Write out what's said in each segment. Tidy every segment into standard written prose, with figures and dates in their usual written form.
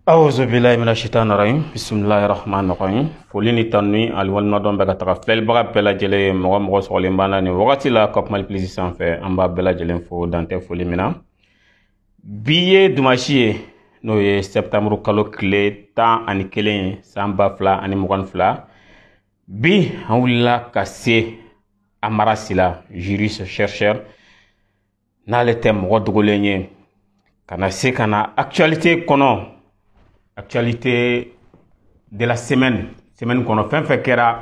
Auzubillahi minash-shaitanir rajim. Bismillahir rahmanir rahim. Foli ni tanuni aliwalimadɔn bɛ ka taga filɛlibaga bɛɛ lajɛlen ye, mɔgɔ mɔgɔ sɔgɔlen b'an na nin wagati la Cap Mali Plus sanfɛ, an b'a bɛɛ lajɛlen fo dantɛ foli min na. Bi ye dimanche ye, n'o ye septembre kalo tile 11 ye, san 2022. Bi an wulila ka se Amara Sila, juriste chercheur, n'ale tɛ mɔgɔ dogolen ye, ka na se ka na actualité kɔnɔ, actualité de la semaine, semaine kɔnɔ fɛn fɛn kɛra,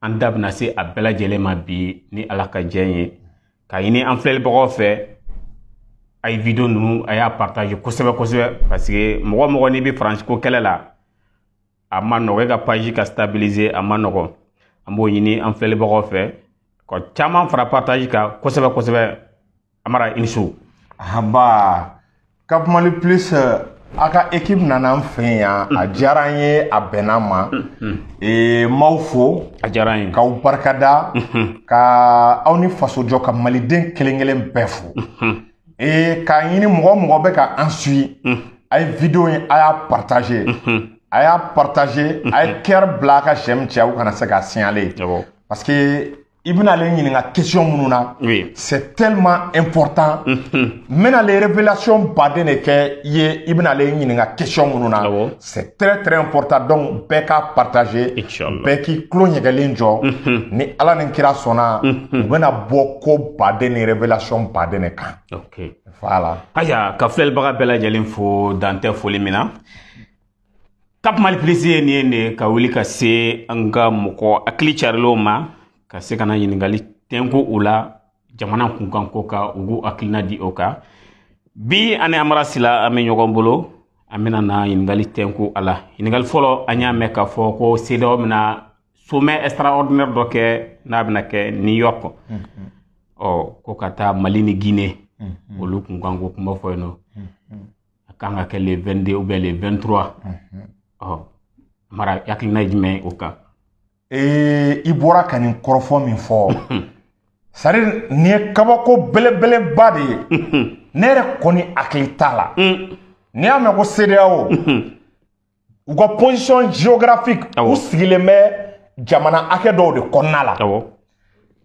an da bɛna se a bɛɛ lajɛlen ma bi ni Ala ka jɛ ye. Ka ɲini an filɛlibagaw fɛ, a ye vidéo ninnu a y'a partager kosɛbɛ kosɛbɛ, parce que mɔgɔ mɔgɔ n'i bɛ Faransi ko kɛlɛ la, a ma nɔgɔ, e ka page ka stabiliser a ma nɔgɔ. An b'o ɲini an filɛlibagaw fɛ ka caman fara partage kan kosɛbɛ kosɛbɛ. Amara, i ni su. Aba Cap Mali Plus, a ka équipe nana an fɛ yan, a diyara an ye, a bɛnna ma. M'aw fo, a diyara an ye, k'aw barikada, ka aw ni fasojɔ ka maliden kelen kelen bɛɛ fo. K'a ɲini mɔgɔ mɔgɔ bɛ ka an suit, a ye vidéo in a y'a partager, a y'a partager, a ye cœur bila a ka j'aime cɛ, aw kana se k'a signaler, parce que i bɛna ale ɲininka question minnu na, c'est tellement important. N bɛna ale révélation baden de kɛ i ye, i bɛna ale ɲininka question minnu na, c'est très très important. Donc bɛɛ k'a partager, bɛɛ k'i tulo ɲɛgɛlen jɔ, ni Ala ni kira sɔnna, u bɛna bɔ ko baden ni révélation baden de kan. Voilà. Ayiwa, ka filɛlibaga bɛɛ lajɛlen fo dantɛ foli min na. Cap Mali Plus ye nin ye de ka wuli ka se an ka mɔgɔ hakili carilenw ma, ka se ka na ɲininkali tɛnku u la jamana kunkan ko ka u k'u hakilina di o kan. Bi ani Amara Sila an bɛ ɲɔgɔn bolo, an bɛna na ɲininkali tɛnku a la. Ɲininkali fɔlɔ, an y'a mɛn k'a fɔ ko CEDEAO bɛna sommet extraordinaire dɔ kɛ, n'a bɛna kɛ New York. Ɔ ko ka taa Mali ni Guinée olu kunkan ko kuma fɔ yen nɔ. A kan ka kɛ le 22 ou bien le 23. Ɔ Amara, hakilina ye jumɛn ye o kan? I bɔra ka nin kɔrɔfɔ min fɔ, c'est à dire nin ye kabako belebeleba de ye, ne yɛrɛ kɔni hakili t'a la. N'i y'a mɛn ko CEDEAO, u ka position géographique, u sigilen bɛ jamana hakɛ dɔw de kɔnɔna la.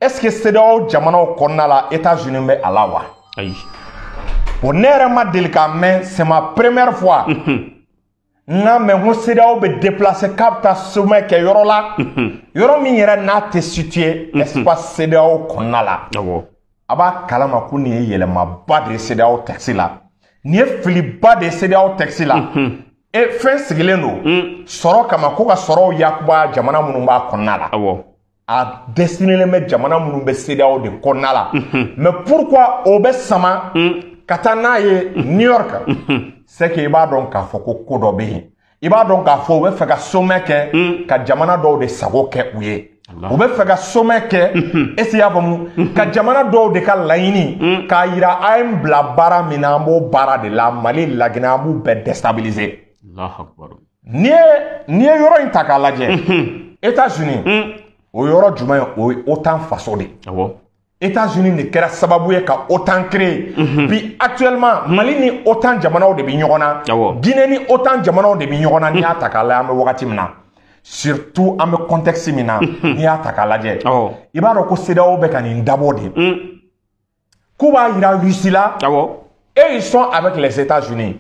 Est-ce que CEDEAO jamanaw kɔnɔna la, États-Unis bɛ a la wa? Ayi. Bon, ne yɛrɛ ma deli k'a mɛn, c'est ma première fois n k'a mɛn ko CEDEAO bɛ déplacer k'a bɛ taa sommet kɛ yɔrɔ la, yɔrɔ min yɛrɛ n'a tɛ situé espace CEDEAO kɔnɔna la. A b'a kalama ko nin ye yɛlɛmaba de ye CEDEAO texte la, nin ye filiba de ye CEDEAO texte la. E fɛn sigilen don sɔrɔ kama, ko ka sɔrɔw yakuba jamana minnu b'a kɔnɔna la. A destiné bɛ jamana minnu bɛ CEDEAO de kɔnɔna la. Mais pourquoi o bɛ sama ka taa n'a ye New York? C'est que i b'a dɔn k'a fɔ ko ko dɔ bɛ yen. I b'a dɔn k'a fɔ u bɛ fɛ ka sommet kɛ ka jamana dɔw de sago kɛ u ye. U bɛ fɛ ka sommet kɛ, est-ce que i y'a faamu, ka jamana dɔw de ka laɲini k'a yira a ye n bila baara min na, an b'o baara de la. Mali, Laginɛ, an b'u bɛɛ déstabiliser. N'i ye yɔrɔ in ta k'a lajɛ, États-Unis, o yɔrɔ jumɛn? O ye OTAN faso de ye. États-Unis de kɛra sababu ye ka OTAN créer. Bi actuellement, Mali ni OTAN jamanaw de bɛ ɲɔgɔn na, Guinée ni OTAN jamanaw de bɛ ɲɔgɔn na. N'i y'a ta k'a lajɛ, an bɛ wagati min na, surtout an bɛ contexte min na, n'i y'a ta k'a lajɛ, i b'a dɔn ko CEDEAO bɛ ka nin dabɔ de k'u b'a yira Russie la et ils sont avec les États-Unis.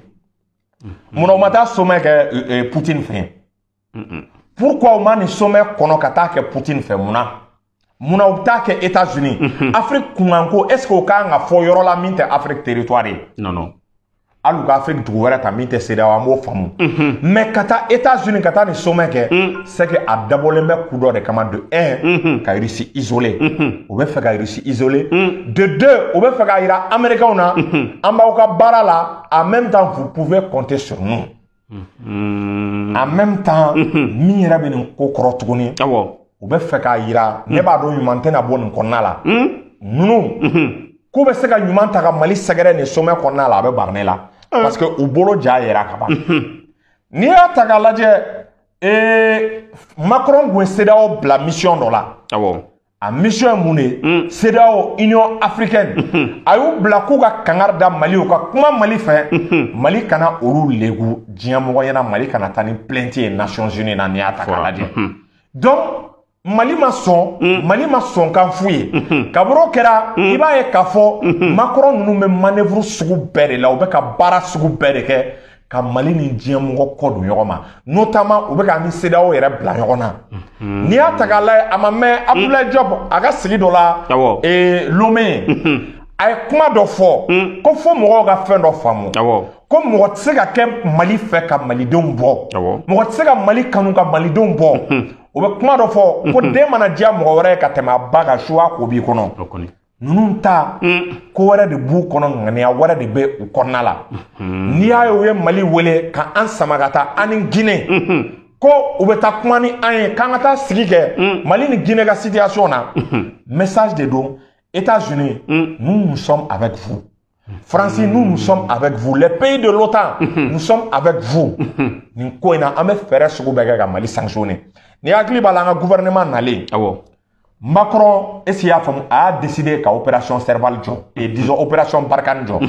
Munna u ma taa sommet kɛ Poutine fɛ? Pourquoi u ma nin sommet kɔnɔ ka taa kɛ Poutine fɛ? Munna u bɛ taa kɛ États-Unis? Afrique kunkanko, est-ce que o kan ka fɔ yɔrɔ la min tɛ Afrique territoire ye? Non, non. Hali u ka Afrique dugu wɛrɛ ta min tɛ CEDEAO, an b'o faamu. Mais ka taa États-Unis ka taa nin sommet kɛ, c'est que a dabɔlen bɛ ku dɔ de kama. De un, ka Russie isoler. U bɛ fɛ ka Russie isoler. De deux, u bɛ fɛ k'a yira Américains na, an b'aw ka baara la, en même temps vous pouvez compter sur nous. En même temps, min yɛrɛ bɛ nin ko kɔrɔ tuguni, u bɛ fɛ k'a yira, ne b'a dɔn ɲuman tɛna bɔ nin kɔnɔna la. Ninnu k'u bɛ se ka ɲuman ta ka Mali sɛgɛrɛ nin sommet kɔnɔna la, a bɛ bari ne la. Parce que u bolo ja yɛrɛ ka ban. N'i y'a ta k'a lajɛ, Macron tun ye CEDEAO bila mission dɔ la. A mission ye mun de ye? CEDEAO, Union africaine, a y'u bila k'u ka kangari da Mali, u ka kuma Mali fɛ, Mali kana olu legu diɲɛ mɔgɔ ɲɛna, Mali kana taa ni plainte ye Nations Unies na. N'i y'a ta k'a lajɛ, donc Mali ma sɔn, Mali ma sɔn kan f'u ye. Kabini o kɛra, i b'a ye k'a fɔ Macron ninnu bɛ manœuvre sugu bɛɛ de la, u bɛ ka baara sugu bɛɛ de kɛ ka Mali ni diɲɛ mɔgɔ kɔ don ɲɔgɔn ma. Notamment u bɛ ka ni CEDEAO yɛrɛ bila ɲɔgɔn na. N'i y'a ta k'a lajɛ, a ma mɛn, Abdoulaye Diop a ka sigi dɔ la Lomé, a ye kuma dɔ fɔ ko fo mɔgɔw ka fɛn dɔ faamu, ko mɔgɔ tɛ se ka kɛ Mali fɛ ka Malidenw bɔ, mɔgɔ tɛ se ka Mali kanu ka Malidenw bɔ. U bɛ kuma dɔ fɔ ko den mana diya mɔgɔ wɛrɛ ye ka tɛmɛ a ba kan, suwa k'o b'i kɔnɔ. Ninnu ta ko wɛrɛ de b'u kɔnɔ, ŋaniya wɛrɛ de bɛ u kɔnɔna la. N'i y'a ye u ye Mali wele ka an sama ka taa an ni Guinée, ko u bɛ taa kuma ni an ye k'an ka taa sigi kɛ Mali ni Guinée ka situation na, message de don: États-Unis, nous, nous sommes avec vous. France, nous, nous sommes avec vous. Les pays de l'OTAN, nous sommes avec vous. Nin ko in na, an bɛ fɛɛrɛ sugu bɛɛ kɛ ka Mali sanctionner. Ni hakili b'a la, an ka gouvernement nalen, Macron, est-ce qu'il y'a faamu, a y'a décidé ka opération Serval jɔ, et disons opération Barkhane jɔ.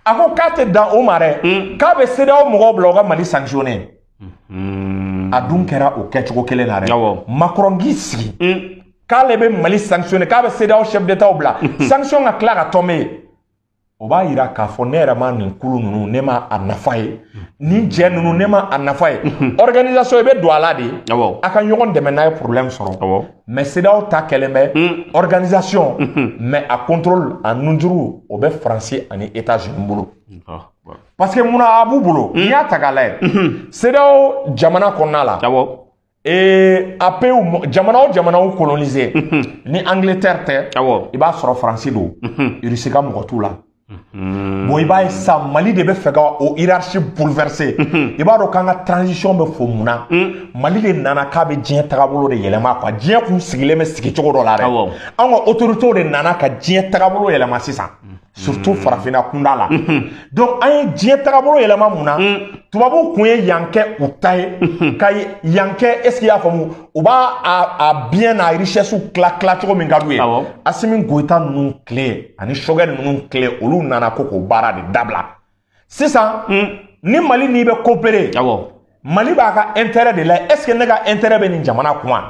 A ko k'a tɛ dan o ma dɛ, k'a bɛ CEDEAO mɔgɔw bila u ka Mali sanctionner. A dun kɛra o kɛcogo kelen na dɛ. Macron k'i sigi k'ale bɛ Mali sanctionner, k'a bɛ CEDEAO chef d'État bila sanction ka tila ka tomber. O b'a yira k'a fɔ ne yɛrɛ ma nin kulu ninnu, ne ma a nafa ye, nin jɛ ninnu, ne ma a nafa ye. Organisation, i bɛ don a la de, a ka ɲɔgɔn dɛmɛ n'a ye problème sɔrɔ. Mais CEDEAO ta kɛlen bɛ organisation, mais a contrôle a nunjuru o bɛ Faransi ani États-Unis bolo. Parce que munna a b'u bolo? N'i y'a ta k'a lajɛ, CEDEAO jamana kɔnɔna la, a pays, jamana o jamanaw colonisé ni Angleterre tɛ, i b'a sɔrɔ Faransi don, Russie ka mɔgɔ t'u la. Bon, i b'a ye sisan, Mali de bɛ fɛ ka o hiérarchie bouleverser. I b'a dɔn k'an ka transition bɛ fo mun na? Mali de nana k'a bɛ diɲɛ tagabolo de yɛlɛma, quoi. Diɲɛ kun sigilen bɛ sigi cogo dɔ la dɛ, anw ka autorités de nana ka diɲɛ tagabolo yɛlɛma sisan, surtout farafinna kunda la. Donc an ye diɲɛ tagabolo yɛlɛma mun na? Tubabuw kun ye yan kɛ u ta ye, ka yan kɛ, est ce que i y'a faamu, u b'a a bien n'a richesse tila tila cogo min ka d'u ye. Assimi Goïta ninnu tile ani Choguel ninnu tile, olu nana ko k'o baara de dabila. Sisan ni Mali n'i bɛ coopérer, Mali b'a ka intérêt de la. Est ce que ne ka intérêt bɛ nin jamana kun wa?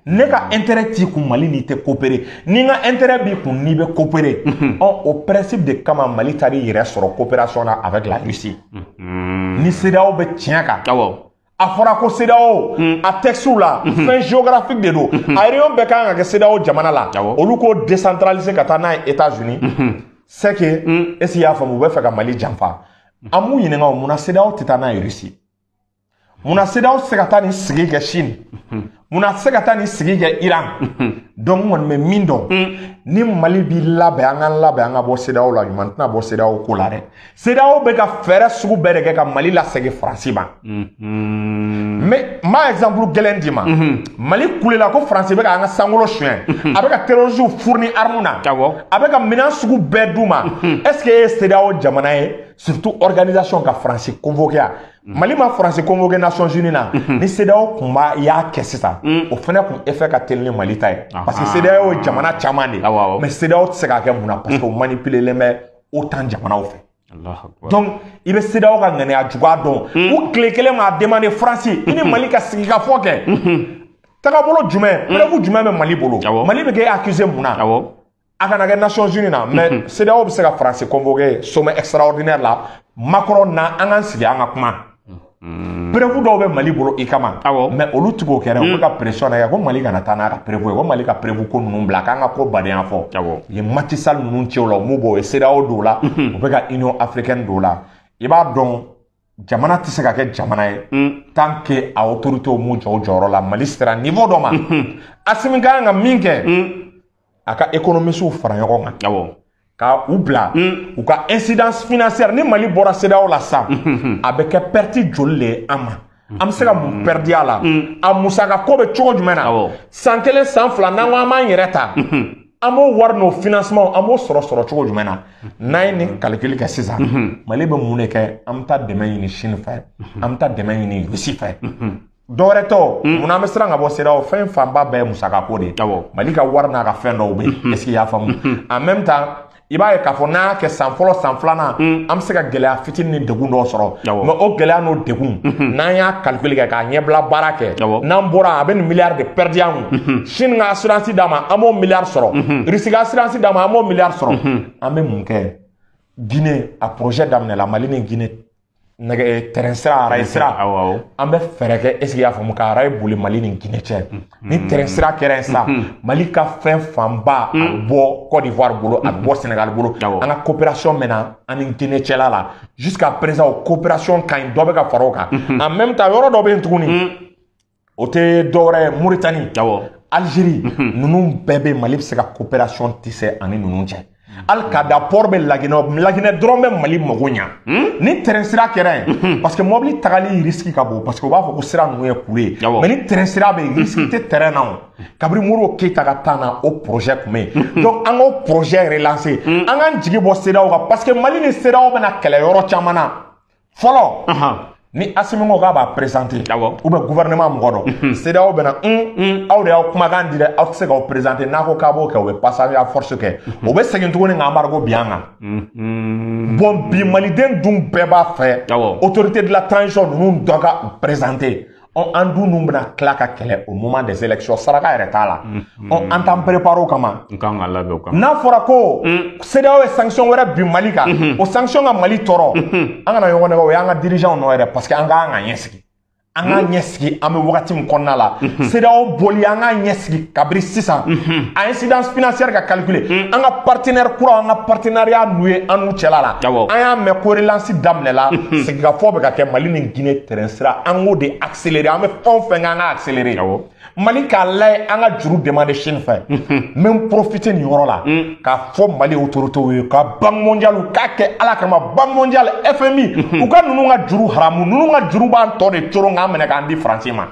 Ne ka intérêt t'i kun, Mali n'i tɛ coopérer. Ni n ka intérêt b'i kun, n'i bɛ coopérer. Ɔ, o principe de kama Mali taar'i yɛrɛ sɔrɔ coopération na avec la Russie. Ni CEDEAO bɛ tiɲɛ kan, a fɔra ko CEDEAO a texte la, fɛn géographique de don, a réunion bɛɛ kan ka kɛ CEDEAO jamana la, olu k'o décentraliser ka taa n'a ye États-Unis. C'est que, est ce que i y'a faamu, u bɛ fɛ ka Mali janfa. An b'u ɲininka o, munna CEDEAO tɛ taa n'a ye Russie? Munna CEDEAO tɛ se ka taa nin sigi kɛ Chine? Munna a tɛ se ka taa nin sigi kɛ Iran? Donc n kɔni bɛ min dɔn, ni Mali b'i labɛn, an k'an labɛn an ka bɔ CEDEAO la. Ɲuman tɛna bɔ CEDEAO ko la dɛ. CEDEAO bɛ ka fɛɛrɛ sugu bɛɛ de kɛ ka Mali lasegin Faransi ma. Mais n b'a exemple gɛlɛn d'i ma. Mali kulela ko Faransi bɛ k'an ka sankolo suɲɛ, a bɛ ka terroristes fournir armes na, a bɛ ka minɛn sugu bɛɛ d'u ma. Est ce que e ye CEDEAO jamana ye, surtout organisation ka Faransi convoqué a? Mali ma Faransi convoqué Nations Unies na. Ni CEDEAO kun b'a y'a kɛ sisan, o fana kun effet ka teli ni Mali ta ye, parce que CEDEAO ye jamana caman de ye. Mais CEDEAO tɛ se k'a kɛ mun na? Parce que o manipulélen bɛ OTAN jamanaw fɛ. Donc i bɛ CEDEAO ka ŋaniya juguya dɔn. U tile kelen m'a demandé Faransi i ni Mali ka sigi ka fɔ kɛ tagabolo jumɛn, preuve jumɛn bɛ Mali bolo? Mali bɛ k'e accuser mun na? A kana kɛ Nations Unies na. Mais CEDEAO bɛ se ka Faransi convoquer sommet extraordinaire la, Macron na, an k'an sigi an ka kuma, preuve dɔw bɛ Mali bolo i kama. Mais olu ti k'o kɛ dɛ. U bɛ ka pression de kɛ ko Mali kana taa n'a ka preuve ye, ko Mali ka preuve ko ninnu bila, k'an ka ko badenya fɔ. U ye Macky Sall ninnu ci o la, u m'u bɔ, u ye CEDEAO don o la, u bɛ ka Union africaine don o la. I b'a dɔn, jamana tɛ se ka kɛ jamana ye tant que a autorités m'u jɔ u jɔyɔrɔ la. Mali sera niveau dɔ ma, Assimi ka kan ka min kɛ, a ka économistes fara ɲɔgɔn kan ka u bila u ka incidence financière. Ni Mali bɔra CEDEAO la sisan, a bɛ kɛ perte joli de ye an ma? An bɛ se ka mun perdre a la? A musaka ko bɛ cogo jumɛn na? San kelen, san fila, n'an ko an b'an yɛrɛ ta, an b'o wari n'o financement, an b'o sɔrɔ cogo jumɛn na? N'an ye nin calcul kɛ sisan, Mali bɛ mun de kɛ? An bɛ taa dɛmɛ ɲini Chine fɛ, an bɛ taa dɛmɛ ɲini Russie fɛ, dɔwɛrɛ tɛ o. Munna an bɛ siran ka bɔ CEDEAO? Fɛn fanba bɛɛ ye musaka ko de ye. Mali ka wari n'a ka fɛn dɔw bɛ yen, est ce que i y'a faamu? En même temps, i b'a ye k'a fɔ n'a y'a kɛ san fɔlɔ, san filanan, an bɛ se ka gɛlɛya fitinin ni degun dɔw sɔrɔ. Mais o gɛlɛya n'o degun, n'an y'a calcul kɛ k'a ɲɛbila baara kɛ, n'an bɔra, a bɛ nin miliyari de perdre an kun. Chine ka assurance d'a ma, an b'o miliyari sɔrɔ. Russie ka assurance d'a ma, an b'o miliyari sɔrɔ. An bɛ mun kɛ? Guinée a projet daminɛ la, Mali ni Guinée nɛgɛ terrain sira, rail sira, an bɛ fɛɛrɛ kɛ, est ce que i y'a faamu, ka rail boli Mali ni Guinée cɛ. Ni terrain sira kɛra yen sisan, Mali ka fɛn fanba a bɛ bɔ Côte d'Ivoire bolo, a bɛ bɔ Sénégal bolo. An ka coopération bɛ na an ni Guinée cɛla la. Jusqu'à présent, o coopération ka ɲi, dɔ bɛ ka fara o kan. En même temps, yɔrɔ dɔ bɛ yen tuguni, o tɛ dɔwɛrɛ ye, Mauritanie, Algérie, ninnu bɛɛ bɛ, Mali bɛ se ka coopération tisser ani ninnu cɛ. Hali k'a da port bɛ Laginɛ, Laginɛ dɔrɔn bɛ Mali mago ɲa ni terrain sira kɛra yen, parce que mobili tagali risque ka bon, parce que u b'a fɔ ko sira ninnu ye kulu ye. Mais ni terrain sira bɛ yen, risque tɛ terrain na. O kabini Modibo Keyita ka temps na, o projet tun bɛ yen. Donc an k'o projet relancer, an k'an jigi bɔ CEDEAO kan, parce que Mali ni CEDEAO bɛna kɛlɛ yɔrɔ caman na fɔlɔ. Ni Assimi ko k'a b'a présenter, ou bien gouvernement mɔgɔ dɔ, CEDEAO bɛna un aw de y'aw kumakan di dɛ, aw tɛ se k'aw présenter. N'a ko k'a b'o kɛ, u bɛ passage à force kɛ, u bɛ segin tuguni ka embargo bin an kan. Bon, bi maliden dun bɛɛ b'a fɛ autorité de la transition ninnu dɔ ka u présenter. Ɔ, an dun ninnu bɛna tila ka kɛlɛ au moment des élections, saraka yɛrɛ t'a la. Ɔ, an t'an préparer o kama. N kan ka labɛn o kama. N'a fɔra ko CEDEAO ye sanction wɛrɛ bin Mali kan, o sanction ka Mali tɔɔrɔ, an kana ɲɔgɔn nɛgɛ, o y'an ka dirigeants nɔ yɛrɛ, parce que an k'an ka ɲɛsigi, an k'an ɲɛsigi. An bɛ wagati min kɔnɔna la, CEDEAO bɔli, an k'an ɲɛsigi kabiri sisan, a incidence financière ka calculer, an ka partenaire kura, an ka partenariat n'u ye an n'u cɛla la. An y'a mɛn ko relance daminɛla, sigikafɔ bɛ ka kɛ Mali ni Guinée terrain sira, an k'o de accélérer. An bɛ fɛn o fɛn kɛ, an ka accélérer. Mali k'a lajɛ, an ka juru demander Chine fɛ. N bɛ n profiter nin yɔrɔ la k'a fɔ Mali autorités ye, ka Banque mondiale k'a kɛ Ala kama, Banque mondiale, FMI, u ka ninnu ka juru haramu. Ninnu ka juru b'an tɔ de coron k'an minɛ k'an di Faransi ma,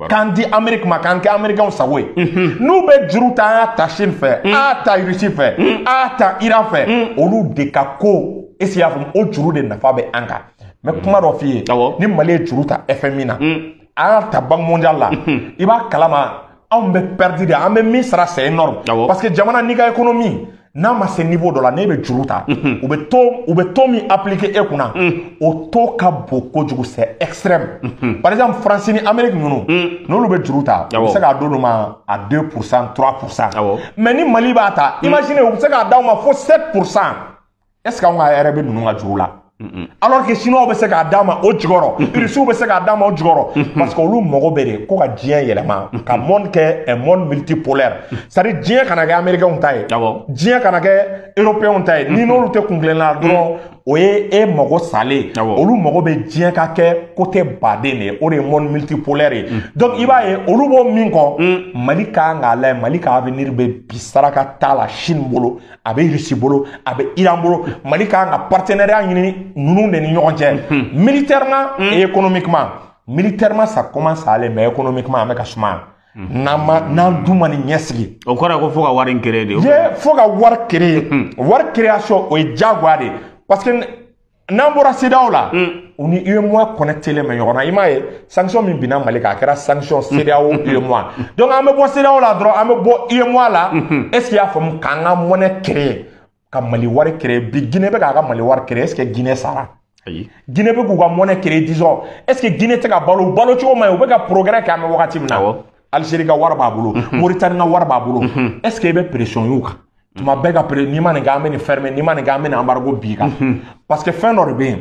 k'an di Amérique ma, k'an kɛ Américains sago ye. N'u bɛ juru ta, an y'a ta Chine fɛ, an y'a ta Russie fɛ, an y'a ta Iran fɛ, olu de ka ko, est ce que i y'a faamu, o juru de nafa bɛ an kan. N bɛ kuma dɔ f'i ye: ni Mali ye juru ta FMI na, an y'a ta Banque mondiale la, i b'a kalama, anw bɛ perdre de, an bɛ min sara, c'est énorme. Parce que jamana n'i ka économie n'a ma se niveau dɔ la, n'e bɛ juru ta, u bɛ taux min appliquer e kunna, o taux ka bon kojugu, c'est extrême. Par exemple, France ni Amérique ninnu, n'olu bɛ juru ta, u bɛ se k'a d'olu ma à 2%, 3%. Mais ni Mali b'a ta, imaginez, u bɛ se k'a d'aw ma fo 7%. Est ce que anw ka hɛrɛ bɛ ninnu ka juru la? Alors que chinois bɛ se k'a d'a ma o jukɔrɔ, russiw bɛ se k'a d'a ma o jukɔrɔ, parce que olu mago bɛ de ko ka diɲɛ yɛlɛma, ka monde kɛ un monde multipolaire, c'est à dire diɲɛ kana kɛ américains ta ye, diɲɛ kana kɛ européens ta ye. Ni n'olu tɛ kun kelenna dɔrɔn. O ye e mago salen, olu mago bɛ diɲɛ ka kɛ côté baden de ye, o de ye monde multipolaire ye. Donc i b'a ye olu b'o min kɔ, Mali kan k'a lajɛ, Mali ka avenir bɛ bi saraka t'a la Chine bolo, a bɛ Russie bolo, a bɛ Iran bolo. Mali kan ka partenariat ɲini ninnu de ni ɲɔgɔn cɛ, militairement et économiquement. Militairement, ça commence à aller, mais économiquement an bɛ ka sumaya. N'an ma, n'an dun ma nin ɲɛsigi. O kɔrɔ ye ko fo ka wari in créer de. Ye fo ka wari créer. Wari création, o ye diyagoya de ye, parce que n'an bɔra CEDEAO la, u ni UEMOA connecté len bɛ ɲɔgɔn na. I m'a ye sanction min binna Mali kan, a kɛra sanction CEDEAO, UEMOA. Donc an bɛ bɔ CEDEAO la dɔrɔn, an bɛ bɔ UEMOA la. Est ce que i y'a faamu? K'an ka monnaie créer, ka Mali wari créer. Bi Guinée bɛ k'a ka Mali wari créer, est ce que Guinée sara? Ayi. Guinée bɛ k'u ka monnaie créer, disons. Est ce que Guinée tɛ ka balo? U balo cogo man ɲi, u bɛ ka progrès kɛ an bɛ wagati min na. Algérie ka wari b'a bolo, Mauritanie ka wari b'a bolo. Est ce que i bɛ pression y'u kan tuma bɛɛ ka pré n'i ma nin kɛ, an bɛ nin fermer, n'i ma nin kɛ, an bɛ nin embargo b'i kan? Parce que fɛn dɔ de bɛ yen,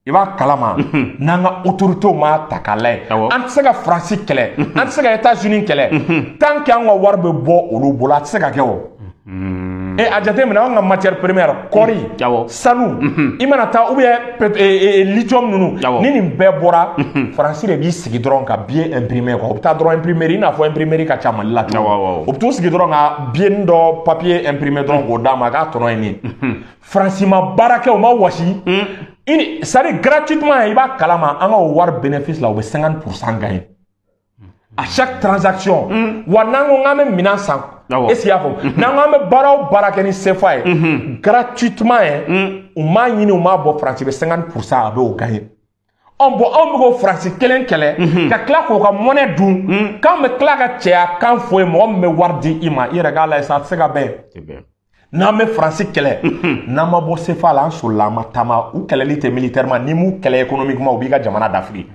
i b'a kalama, n'an ka autorités m'a ta k'a lajɛ, an tɛ se ka Faransi kɛlɛ, an tɛ se ka États-Unis kɛlɛ tant que an ka wari bɛ bɔ olu bolo. A tɛ se ka kɛ o. E a jateminɛ, anw ka matière première, kɔɔri, sanu, i mana taa, ou bien lithium ninnu, ni nin bɛɛ bɔra, Faransi de b'i sigi dɔrɔn ka billet imprimer quoi. U bɛ taa dɔrɔn imprimerie, i n'a fɔ imprimerie ka ca Mali la cogo min. U bɛ t'u sigi dɔrɔn ka billet dɔ papier imprimer dɔrɔn k'o d'a ma k'a tɔnɔ ye nin ye. Faransi ma baara kɛ, u ma wɔsi, c'est à dire gratuitement. I b'a kalama, an ka o wari bénéfice la, u bɛ 50% gagner à chaque transaction. Wa n'an ko k'an bɛ minɛn san, est ce que i y'a faamu, n'an ko an bɛ baara o baara kɛ ni CFA ye gratuitement ye, u m'a ɲini, u m'a bɔ, Faransi bɛ 50%, a bɛ o gagner. Ɔ bon, anw bɛ k'o Faransi kelen kɛlɛ ka tila k'o ka monnaie dun, k'an bɛ tila ka cɛya kan fɔ ye. Mɔgɔ min bɛ wari di i ma, i yɛrɛ k'a lajɛ sa, a tɛ se ka bɛn. N'an bɛ Faransi kɛlɛ, n'an ma bɔ CFA la, an solila, an ma taama. U kɛlɛli tɛ militairement, n'i m'u kɛlɛ économiquement, u b'i ka jamana dafiri.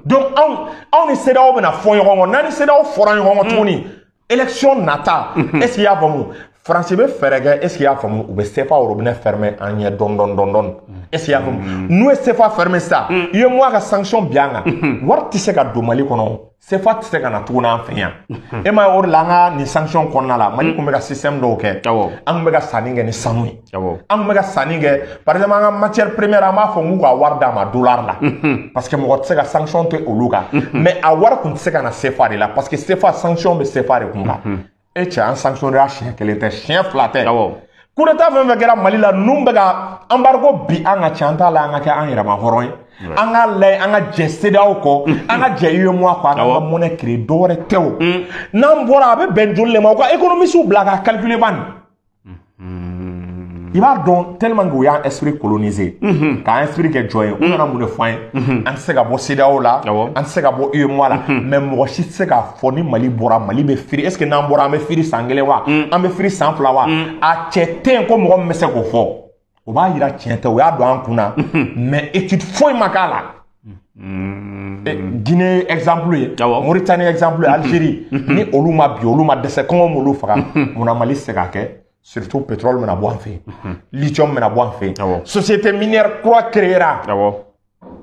Donc anw ni CEDEAO bɛna fɔ ɲɔgɔn kɔ. N'an ni CEDEAO fɔra ɲɔgɔn kɔ tuguni, élection nata, est ce que i y'a faamu, Faransi bɛ fɛɛrɛ kɛ, est ce que i y'a faamu, u bɛ CFA robinet fermer an ɲɛ dɔɔni dɔɔni dɔɔni dɔɔni. Est ce que i y'a faamu, n'u ye CFA fermer sisan, UEMOA ka sanction bin an kan, wari tɛ se ka don Mali kɔnɔ, CFA tɛ se ka na tuguni an fɛ yan. E m'a ye, o de la an ka nin sanction kɔnɔna la, Mali tun bɛ ka système dɔw kɛ. An tun bɛ ka sanni kɛ ni sanu ye, an tun bɛ ka sanni kɛ, par exemple an ka matière première, an b'a fɔ k'u ka wari d'a ma dollar la, parce que mɔgɔ tɛ se ka sanction tɛ olu kan, mais a wari tun tɛ se ka na CFA de la, parce que CFA, sanction bɛ CFA de kun kan. E cɛ, an sanctionné siɲɛ kelen tɛ, siɲɛ fila tɛ. Coup d'état fɛn fɛn kɛra Mali la, ninnu bɛ ka embargo bi an ka cɛ, an t'a la, an ka kɛ an yɛrɛma hɔrɔn ye. An k'a lajɛ, an ka jɛ CEDEAO kɔ, an ka jɛ UEMOA kɔ, an ka monnaie créer. Dɔwɛrɛ tɛ o. N'an bɔra, a bɛ bɛn joli de ma? U ka économistes bila ka calculer bani. I b'a dɔn, tellement que u y'an esprit colonisé, k'an esprit kɛ jɔn ye, u nana mun de fɔ an ye? An tɛ se ka bɔ CEDEAO la, an tɛ se ka bɔ UEMOA la. Mais mɔgɔ si tɛ se k'a fɔ ni Mali bɔra, Mali bɛ firi. Est ce que n'an bɔra, an bɛ firi san kelen wa, an bɛ firi san fila wa? A cɛ tɛ yen ko mɔgɔ min bɛ se k'o fɔ. O b'a yira tiɲɛ tɛ, u y'a don an kun na, mais étude foyi ma k'a la. Guinée exemple ye, Mauritanie exemple ye, Algérie, ni olu ma bi, olu ma dɛsɛ, kɔngɔ m'olu faga, munna Mali tɛ se k'a kɛ? Surtout pétrole bɛna bɔ an fɛ yen, lithium bɛna bɔ an fɛ yen, société minière kura créera.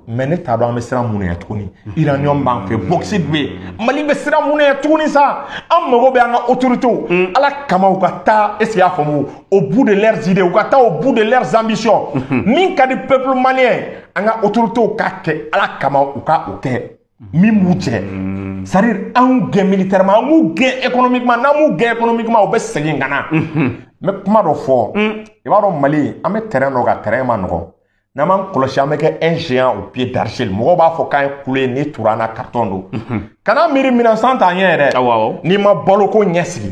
Mais ne t'a dɔn an bɛ siran mun ɲɛ tuguni. Uranium b'an fɛ, bauxite bɛ yen, Mali bɛ siran mun ɲɛ tuguni sa? An mago bɛ an ka autorités, Ala kama, u ka taa, est ce que i y'a faamu, au bout de leurs idées, u ka taa au bout de leurs ambitions. Min ka di peuple malien, an ka autorités k'a kɛ, Ala kama, u ka o kɛ min b'u cɛ. C'est à dire anw gɛn militairement, an b'u gɛn économiquement. N'an m'u gɛn économiquement, u bɛ segin ka na. N bɛ kuma dɔ fɔ, i b'a dɔn, Mali, an bɛ terrain dɔ kan, terrain ma nɔgɔn. N'an m'an kɔlɔsi, an bɛ kɛ un géant au pied d'argile. Mɔgɔw b'a fɔ k'an ye kule ni tura an na carton don. Kana miiri minɛn san t'an ɲɛ yɛrɛ. N'i ma baloko ɲɛsigi,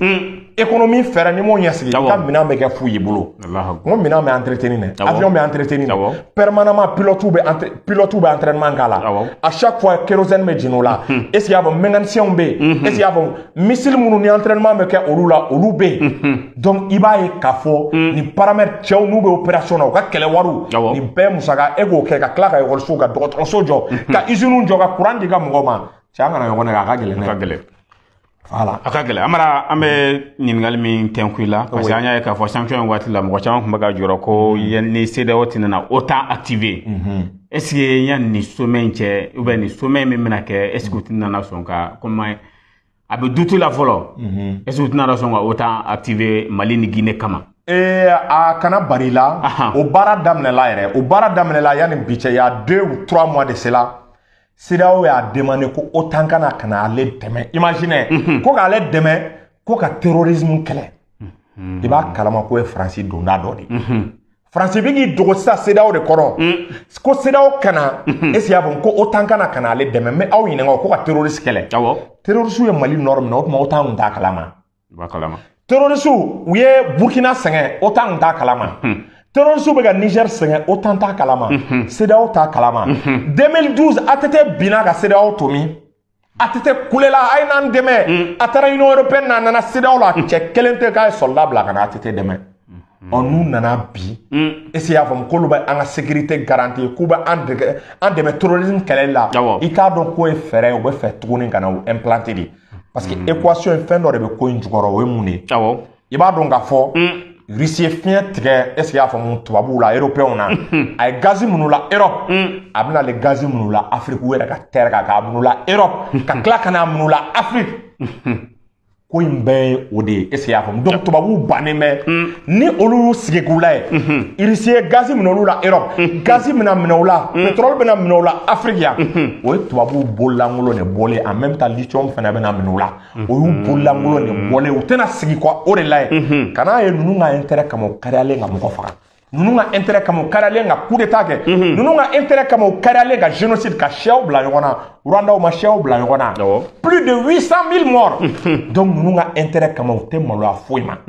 économie fɛɛrɛ, n'i m'o ɲɛsigi, i ka minɛn bɛ kɛ fu y'i bolo. N ko minɛn bɛ entretenir dɛ, avion bɛ entretenir permanemment, pilote bɛ entraînement k'a la, à chaque fois kérosène bɛ jigin o la. Est ce que i y'a faamu, mécanicien bɛ yen, est ce que i y'a faamu, missile minnu ni entraînement bɛ kɛ olu la, olu bɛ yen. Donc i b'a ye k'a fɔ nin paramètre, cɛw n'u bɛ opération na, u ka kɛlɛ wariw, nin bɛɛ musaka, e k'o kɛ ka tila ka ekɔlisow, ka dɔgɔtɔrɔso jɔ, ka usines jɔ, ka courant di ka mɔgɔw ma. Cɛ, an kana ɲɔgɔn nɛgɛ, a ka gɛlɛn dɛ. A ka gɛlɛn. Voilà. A ka gɛlɛn. Amara, an bɛ ɲininkali min tɛnku i la, parce que an y'a ye k'a fɔ sanction in waati la, mɔgɔ caman tun bɛ ka jɔrɔ ko ni CEDEAO tɛna na OTAN activer. Est ce que yanni nin sommet in cɛ, ou bien nin sommet min bɛna kɛ, est ce que u tɛna na sɔn ka, comme a bɛ doute la fɔlɔ, est ce que u tɛna sɔn ka OTAN activer Mali ni Guinée kama? A kana bari la, o baara daminɛla yɛrɛ, o baara daminɛla yanni bi cɛ, il y a 2 ou 3 mois de cela, CEDEAO y'a demandé ko OTAN kana ka na ale dɛmɛ. Imaginez, ko k'ale dɛmɛ ko ka terrorisme kɛlɛ. I b'a kalama ko ye Faransi donda dɔ de ye. Faransi bɛ k'i dogo sisan CEDEAO de kɔrɔ. Ko CEDEAO kana, est-ce que y'a faamu, ko OTAN kana ka na ale dɛmɛ. N bɛ aw ɲininka o ko ka terroriste kɛlɛ. Terroriste ye Mali nord minɛ, o tuma OTAN tun t'a kalama. Terroriste u ye Burkina sɛgɛn, OTAN tun t'a kalama. Terroriste bɛ ka Niger sɛgɛn, OTAN t'a kalama. CEDEAO t'a kalama. 2012 ATT binna ka CEDEAO to min? ATT kulela, a ye n'an dɛmɛ. A taara Union européenne na, a nana CEDEAO la, cɛ kelen tɛ k'a ye soldat bila ka na ATT dɛmɛ. Ɔ n'u nana bi, est-ce que y'a faamu, k'olu bɛ an ka sécurité garantie, k'u bɛ an dɛmɛ terrorisme kɛlɛli la, i k'a dɔn k'o ye fɛɛrɛ ye, u bɛ fɛ tuguni ka na u implanter de. Parce que équation ye fɛn dɔ de bɛ ko in jukɔrɔ, o ye mun de ye? I b'a dɔn k'a fɔ Russie ye fiɲɛ tigɛ, est-ce que y'a faamu, tubabuw la, européens na, a ye gazi minnu la Europe, a bɛna ale gazi minnu la Afrique, u yɛrɛ ka terre kan, k'a minnu la Europe, ka tila ka n'a minnu la Afrique. Ko in bɛɛ ye o de ye, est-ce que y'a faamu? Donc tubabuw bannen bɛ ni olu y'u sigi k'u lajɛ, Russie ye gazi minɛ olu la Europe, gazi bɛna minɛ u la, pétrole bɛna minɛ u la Afrique yan, o ye tubabuw bololankolon de bɔlen. En même temps lithium fana bɛna minɛ u la, o y'u bololankolon de bɔlen. U tɛna sigi kɔ o de lajɛ ka n'a ye ninnu ka intérêt kama u kariyalen ka mɔgɔ faga, ninnu ka intérêt kama u kariyalen ka coup d'état kɛ, ninnu ka intérêt kama u kariyalen ka génocide, ka siyaw bila ɲɔgɔn na. Rwandaw ma siyaw bila ɲɔgɔn na, plus de 800 000 morts. Donc ninnu ka intérêt kama u tɛ maloya foyi ma.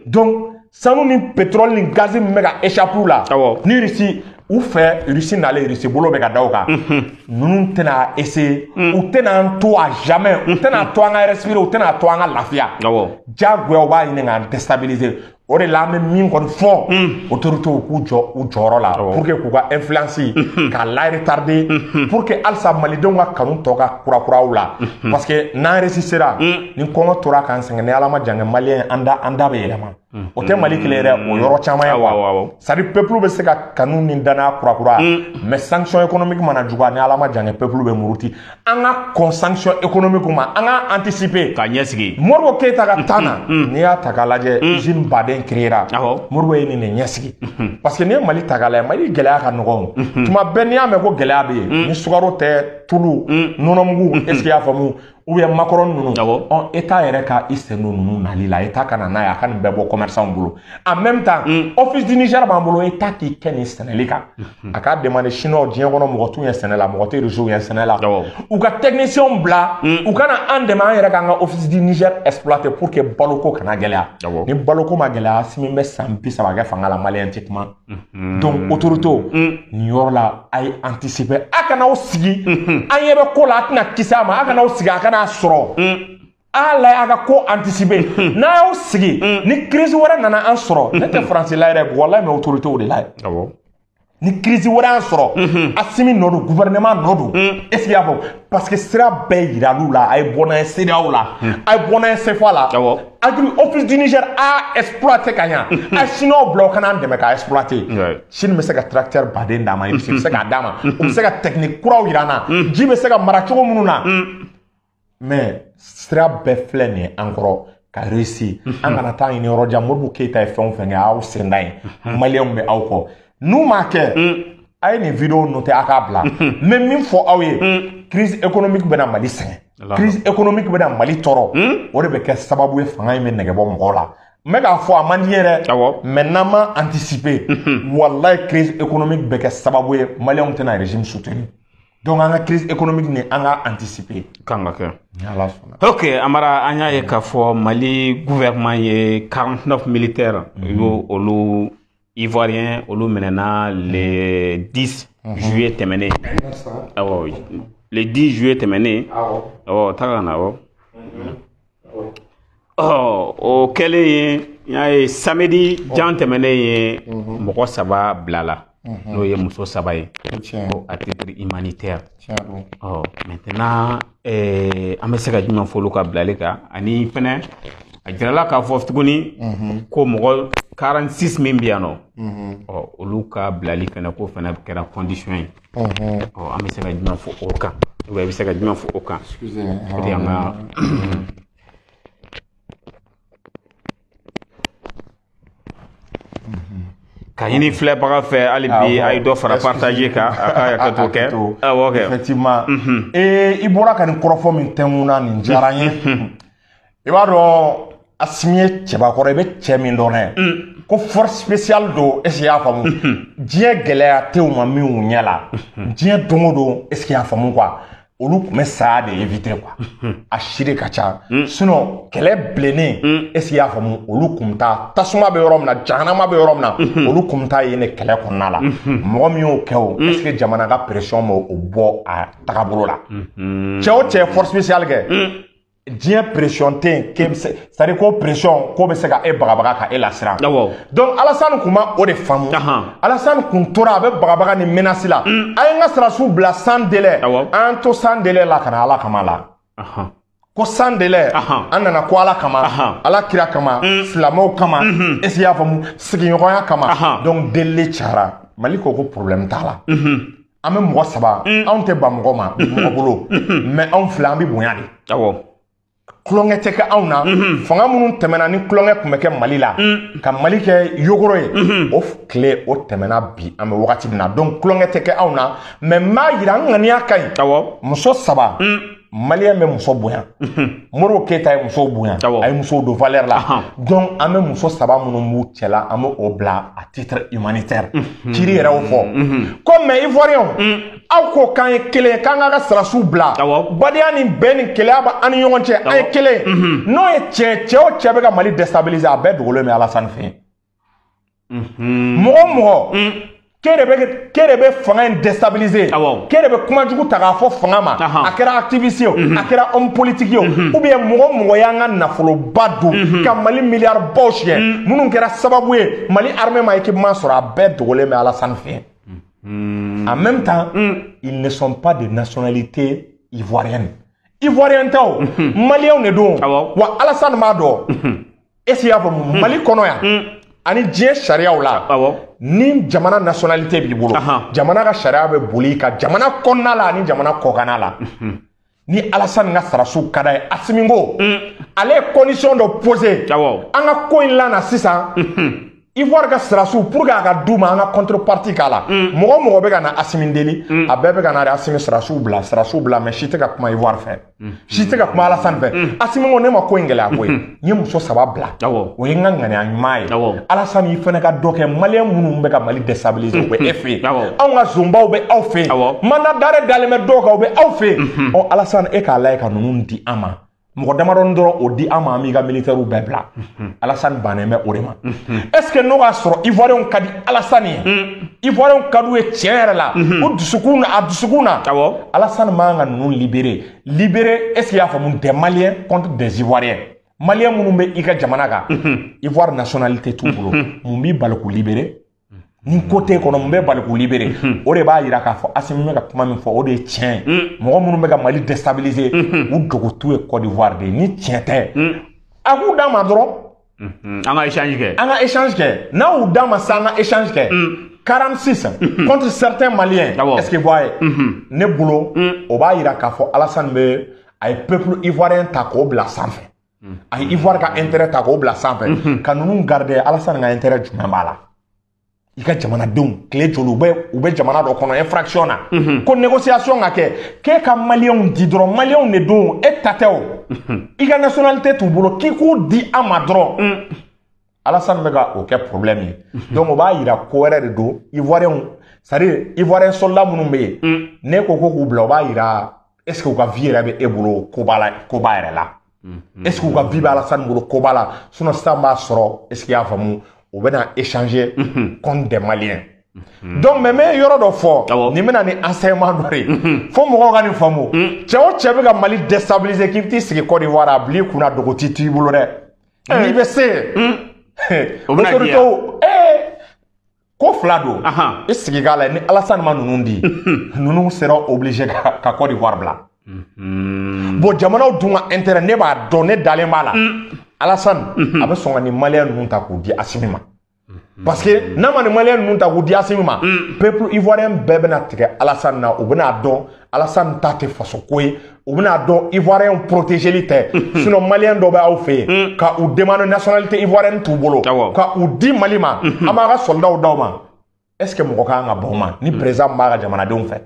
Donc sanu ni pétrole ni gazi min bɛ ka échapper u la, ni Russie u fɛ, Russie nalen, Russie bolo bɛ ka da u kan, ninnu tɛna essayer, u tɛna an to à jamais, u tɛna to an ka respirer, u tɛna to an ka lafiya. Diyagoya u b'a ɲini k'an déstabiliser. O de la an bɛ min kɔni fɔ autorités k'u jɔ u jɔyɔrɔ la pour que k'u ka influence k'a la retarder, pour que halisa malidenw ka kanu tɔ ka kurakuraw la. Parce que n'an réussira, ni kɔngɔ tora k'an sɛgɛn, ni Ala ma jan kɛ, maliyɛn an da bɛ yɛlɛma. O tɛ Mali kelen yɛrɛ, o yɔrɔ caman ye quoi. C'est à dire peuple bɛ se ka kanu ni danaya kurakura, mais sanction économique mana juguya, ni Ala ma jan kɛ, peuple bɛ muruti. An ka kɔn sanction économique ma, an ka anticiper k'a ɲɛsigi. Modibo Keyita ka taa na, n'i y'a ta k'a lajɛ, usine baden créera, Modibo ye nin de ɲɛsigi. Parce que n'i ye Mali ta k'a lajɛ, Mali gɛlɛya ka nɔgɔn. Tuma bɛɛ n'i y'a mɛn ko gɛlɛya bɛ yen, ni sukaro tɛ, tulu, nɔnɔmugu, est ce que i y'a faamu, ou bien macaroni ninnu, ɔ État yɛrɛ ka i sen don ninnu nali la, État ka na n'a ye, a ka nin bɛɛ bɔ commerçant bolo. En même temps office du Niger b'an bolo, État k'i kɛ nin sɛnɛli kan, a k'a demander chinois, diɲɛ kɔnɔ mɔgɔ t'u ɲɛ sɛnɛ la, mɔgɔ tɛ Russiw ɲɛ sɛnɛ la, u ka techniciens bila u ka na an dɛmɛ, an yɛrɛ k'an ka office du Niger exploiter pour que baloko kana gɛlɛya. Ni baloko ma gɛlɛya, Assimi bɛ san 30 kɛ fanga la, maliyɛn tɛ kuma. Donc autorités, nin yɔrɔ la a ye anticiper, a kana aw sigi an ɲɛ bɛ ko la, a tɛna kisi a ma, a kana aw sigi a kana sɔrɔ a lajɛ, a ka ko anticiper. N'a y'aw sigi ni crise wɛrɛ nana an sɔrɔ, ne tɛ Faransi la yɛrɛ, walahi, mais autorités de la ye. Ni crise wɛrɛ y'an sɔrɔ, Assimi nɔ don, gouvernement nɔ don, est ce que i y'a faamu? Parce que sira bɛɛ yiral'u la, a ye bɔ n'a ye CEDEAO la, a ye bɔ n'a ye CFA la, agri office du Niger a exploité ka ɲa, a ye chinois bila u kana an dɛmɛ k'a exploiter. Chine bɛ se ka tracteur baden d'a ma, Russie bɛ se k'a d'a ma, u bɛ se ka technique kuraw yira an na, ji bɛ se ka mara cogo minnu na. Mais sira bɛɛ filɛ nin ye an kɔrɔ ka réussir, an kana taa ɲini yɔrɔ jan. Modibo Keyita ye fɛn o fɛn kɛ, aw sen da yen, maliyɛnw bɛ aw kɔ. N'u m'a kɛ, a ye nin vidéo noter, a k'a bila. N bɛ min fɔ aw ye, crise économique bɛna Mali sɛgɛn, crise économique bɛna Mali tɔɔrɔ, o de bɛ kɛ sababu ye fanga in bɛ nɛgɛ bɔ mɔgɔw la. N bɛ k'a fɔ a man di n ye dɛ, mais n'an ma anticiper, walayi, crise économique bɛ kɛ sababu ye maliyɛnw tɛna régime soutenir. Donc an ka crise économique ni an ka anticiper. Kan ka kɛ. Ni Ala sɔnna. Ok, Amara, an y'a ye k'a fɔ Mali gouvernement ye 49 militaires, u y'o olu ivoirien olu minɛna le 10 juillet tɛmɛnen. Awɔ, le 10 juillet tɛmɛnen. Awɔ, taga ka na, awɔ. Ɔ o kɛlen ye, n y'a ye samedi jan tɛmɛnen ye, mɔgɔ 3 bilala, n'o ye muso 3 ye, ko à titre humanitaire. Ɔ maintenant, an bɛ se ka jumɛn fɔ olu ka bilali kan? Ani fɛnɛ a jirala k'a fɔ tuguni ko mɔgɔ 46 min bɛ yan nɔ, ɔ olu ka bilali fɛnɛ, k'o fɛnɛ kɛra condition ye. Ɔ an bɛ se ka jumɛn fɔ o kan, ou bien i bɛ se ka jumɛn fɔ o kan? O de y'an ka Ka ɲini filɛbaga fɛ hali bi a ye dɔ fara partager kan, a ka hakɛ to kɛ. Awɔ kɛ. Effectivement. Ee, i bɔra ka nin kɔrɔfɔ min tɛnkun na, nin diyara n ye. I b'a dɔn, Assimi ye cɛbakɔrɔ, i bɛ cɛ min dɔn dɛ, ko force spéciale don, est ce que i y'a faamu? Diɲɛ gɛlɛya tɛ u ma min u ɲɛ la diɲɛ don o don, est ce que i y'a faamu quoi? Olu tun bɛ saya de éviter quoi, a si de ka ca. Sinon kɛlɛ bilennen, est ce que i y'a faamu, olu tun bɛ taa tasuma bɛ yɔrɔ min na, jahanama bɛ yɔrɔ min na, olu tun bɛ taa yen de kɛlɛ kɔnɔna la. Mɔgɔ min y'o kɛ o, est ce que jamana ka pression m'o bɔ a tagabolo la? Cɛ o cɛ ye force spéciale kɛ, diɲɛ pression tɛ yen k'e bɛ se, c'est à dire ko pression ko bɛ se ka e bagabaga ka e lasiran. Donc Alassane kun ma o de faamu. Alassane kun tora a bɛ bagabaga ni menace la. A ye n ka sɔrɔdasiw bila sans délai. An to sans délai la ka na Ala kama la. Ko sans délai, an nana ko Ala kama, Ala kira kama, silamɛw kama, est ce que i y'a faamu, sigiɲɔgɔnya kama. Donc delili cayara. Mali ko ko problème t'a la. An bɛ mɔgɔ saba, anw tɛ ban mɔgɔ ma, mɔgɔ bolo, mais anw filɛ, an bɛ bonya de. Kulonkɛ tɛ kɛ anw na. Fanga minnu tɛmɛna ni kulonkɛ tun bɛ kɛ Mali la, ka Mali kɛ yogoro ye, o tile o tɛmɛna. Bi an bɛ wagati min na, donc kulonkɛ tɛ kɛ anw na, mais n b'a yira n ŋaniya ka ɲi. Muso saba, maliyɛn bɛ muso bonya. Modibo Keyita ye musow bonya, a ye musow don valeur la. Donc an bɛ muso saba minnu b'u cɛ la, an bɛ o bila à titre humanitaire. Kiri yɛrɛ y'o fɔ ko, mais Ivoiriyɛnw, aw ko k'an ye kelen ye, k'an k'a ka sɔrɔdasiw bila. Badenya ni bɛn ni keleya bɛ an ni ɲɔgɔn cɛ, an ye kelen ye. N'o ye tiɲɛ, cɛ o cɛ bɛ ka Mali déstabiliser, a bɛɛ dogolen bɛ Alassane fɛ yen. Mɔgɔ o mɔgɔ k'e de bɛ fanga in déstabiliser, k'e de bɛ kuma jugu ta k'a fɔ fanga ma, a kɛra activiste ye o, a kɛra homme politique ye o, ou bien mɔgɔ o mɔgɔ y'an ka nafoloba dun ka Mali miliyari baw siɲɛ, minnu kɛra sababu ye Mali armée ma équipement sɔrɔ, a bɛɛ dogolen bɛ Alassane fɛ yen. En même temps, ils ne sont pas de nationalité ivoirienne. Ivoirien tɛ o, maliyɛnw de don. Wa Alassane b'a dɔn. Est ce que i y'a faamu, Mali kɔnɔ yan ani diɲɛ sariyaw la, ni jamana nationalité b'i bolo, jamana ka sariya bɛ boli i kan jamana kɔnɔna la ani jamana kɔkanna la. Ni Alassane ka sarasiw ka d'a ye, Assimi ko ale ye condition dɔ posé an ka ko in la na sisan, Ivoire ka sarasiw, pour que a ka d'u ma, an ka contrepartie k'a la. Mɔgɔ o mɔgɔ bɛ ka na Assimi deli, a bɛɛ bɛ ka na de Assimi sarasiw bila, sarasiw bila, mais si tɛ ka kuma Ivoire fɛ, si tɛ ka kuma Alassane fɛ. Assimi ko ne ma ko in gɛlɛya koyi, n ye muso saba bila, o ye n ka ŋaniya ɲuman ye. Alassane, i fana ka dɔ kɛ maliyɛn minnu bɛ ka Mali déstabiliser, u bɛ e fɛ yen, anw ka zonbaw bɛ aw fɛ yen, mandat d'arrêt dalen bɛ dɔw kan, u bɛ aw fɛ yen. Ɔ Alassane, e k'a lajɛ ka ninnu di an ma, mɔgɔ damadɔni dɔrɔn, o di an ma, an b'i ka militaires bɛɛ bila. Alassane bannen bɛ o de ma. Est ce que n'o y'a sɔrɔ Ivoiriyɛnw ka di Alassane ye, Ivoiriyɛnw ka d'u ye tiɲɛ yɛrɛ la, u dusukun na, a dusukun na, Alassane man ka ninnu libérer, libérer, est ce que i y'a faamu, des Maliens contre des Ivoiriens, Maliens minnu bɛ i ka jamana kan, Ivoire nationalité t'u bolo, mun b'i bali k'u libérer? Ni ko t'e kɔnɔ, mun bɛ bali k'u libérer? O de b'a yira k'a fɔ Assimi bɛ ka kuma min fɔ, o de ye tiɲɛ ye. Mɔgɔ minnu bɛ ka Mali déstabiliser, u dogo t'u ye Côte d'Ivoire de ye. Ni tiɲɛ tɛ, a k'u d'a ma dɔrɔn. An ka échange kɛ. An ka échange kɛ. N'a y'u d'a ma sisan, an ka échange kɛ 46 contre certains Maliens, est-ce que voyez, ne bolo, o b'a yira k'a fɔ Alassane bɛ, a ye peuple ivoirien ta k'o bila sanfɛ, a ye Ivoire ka intérêt ta k'o bila sanfɛ, ka ninnu garder. Alassane ka intérêt jumɛn b'a la? I ka jamanadenw tile joli u bɛ jamana dɔ kɔnɔ infraction na, ko négociation ka kɛ, k'e ka maliyɛnw di dɔrɔn, maliyɛnw de don, e ta tɛ o, i ka nationalité t'u bolo, k'i k'u di an ma dɔrɔn. Alassane bɛ ka o kɛ problème ye. Donc o b'a yira ko wɛrɛ de don. Ivoiriyɛnw, c'est à dire Ivoirien soldat minnu bɛ yen, n'e ko k'u bila, o b'a yira est ce que u ka vie yɛrɛ bɛ e bolo koba la, koba yɛrɛ la, est ce que u ka vie bɛ Alassane bolo koba la? Sinon sisan b'a sɔrɔ, est ce que i y'a faamu, u bɛna échanger contre des Maliens. Donc mais n bɛ yɔrɔ dɔ fɔ, nin bɛna ni enseignement dɔ de ye fo mɔgɔw ka nin faamu. Cɛ o cɛ bɛ ka Mali déstabiliser, k'i bɛ t'i sigi Côte d'Ivoire, a bil'i kunna dogo t'i t'i bolo dɛ. N'i bɛ se, autorité ko fila don, i sigi k'a la. Ni Alassane ma ninnu di, ninnu sera obligé ka Côte d'Ivoire bila. Bon, jamanaw dun ka intérêt, ne b'a dɔn, ne dalen b'a la, Alassane a bɛ sɔn ka nin maliyɛn ninnu ta k'u di Assimi ma, parce que n'a ma nin maliyɛn ninnu ta k'u di Assimi ma, peuple ivoirien bɛɛ bɛna tigɛ Alassane na, u bɛna dɔn. Alassane ta tɛ faso ko ye, u bɛna dɔn Ivoirien protégeli tɛ, sinon Malien dɔ bɛ aw fɛ yen ka u demande nationalité ivoirienne t'u bolo, ka u di Mali ma, an b'a ka soldats d'aw ma. Est ce que mɔgɔ kan ka bɔ o ma ni président b'a ka jamanadenw fɛ?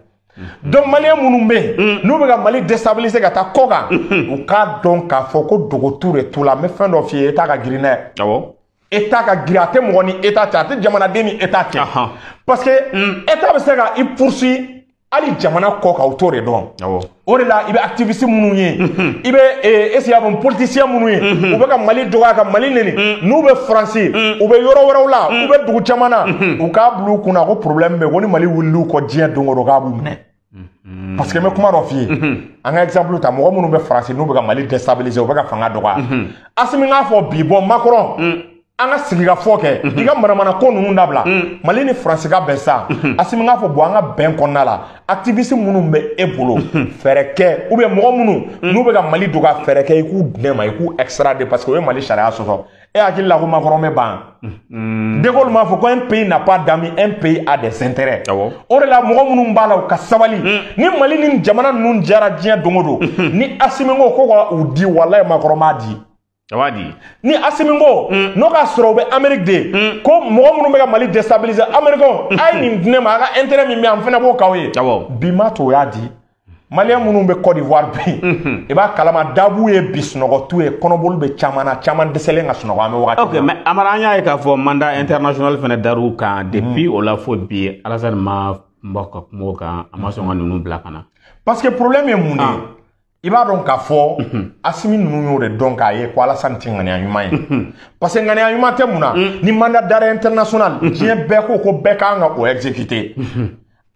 Donc Malien minnu bɛ yen n'u bɛ ka Mali déstabiliser ka taa kɔ kan, u k'a dɔn k'a fɔ ko dogo t'u de t'u la. N bɛ fɛn dɔ f'i ye, État ka girin dɛ. État ka girin, a tɛ mɔgɔ ni État cɛ, a tɛ jamanaden ni État cɛ. Parce que État bɛ se ka i poursuit hali jamana kɔ kan, u t'o de dɔn. O de la i bɛ activiste minnu ye, i bɛ est ce que y'a faamu, politicien minnu ye, u bɛ ka Mali dɔgɔya, ka Mali neni, n'u bɛ Faransi, u bɛ yɔrɔ wɛrɛw la, u bɛ dugu caman na, u k'a bila u kunna ko problème bɛ yen, ko ni Mali wulil'u kɔ diɲɛ don o don, k'a b'u minɛ. Parce que n bɛ kuma dɔ f'i ye, an ka exemple ta, mɔgɔ minnu bɛ Faransi n'u bɛ ka Mali déstabiliser, u bɛ ka fanga dɔgɔya. Asimi k'a fɔ bi, bɔn Macron, an ka sigikafɔ kɛ, i ka manamana ko ninnu dabila, Mali ni Faransi ka bɛn sa. Asimi k'a fɔ, bɔn an ka bɛn kɔnɔna la, activiste minnu bɛ e bolo, fɛɛrɛ kɛ, ou bien mɔgɔ minnu n'u bɛ ka Mali dɔgɔya, fɛɛrɛ kɛ i k'u di ne ma, i k'u extrader, parce que o ye Mali sariya sɔsɔ. E hakili la ko Macron bɛ ban? De Gaulle m'a fɔ ko un pays n'a pas d'amis, un pays a des intérêts. O de la mɔgɔ minnu b'a la, u ka sabali. Ni Mali ni jamana ninnu jara diɲɛ don o don, ni Asimi ko ka u di, walayi Macron b'a di. A di. Ni Asimi ko n'o k'a sɔrɔ u bɛ Amérique de, ko mɔgɔ minnu bɛ ka Mali déstabiliser, Américains, a ye nin di ne ma, a ka intérêt min bɛ yan, n fana b'o k'aw ye. Bi ma to o y'a di. Malien minnu bɛ Côte d'Ivoire bi, i b'a kalama, dabu ye bi, sunɔgɔ t'u ye, kɔnɔboli bɛ caman na, caman dɛsɛlen ka sunɔgɔ, an bɛ wagati. Ok, mais Amara, an y'a ye k'a fɔ mandat international fana dar'u kan depuis o la fo bi, Alassane ma bɔ ka kuma o kan, a ma sɔn ka ninnu bila ka na. Parce que problème ye mun de ye? I b'a dɔn k'a fɔ Asimi ninnu y'o de dɔn k'a ye ko Alassane tɛ ŋaniya ɲuman ye. Parce que ŋaniya ɲuman tɛ mun na? Ni mandat d'arrêt international, diɲɛ bɛɛ ko ko bɛɛ kan ka o exécuter.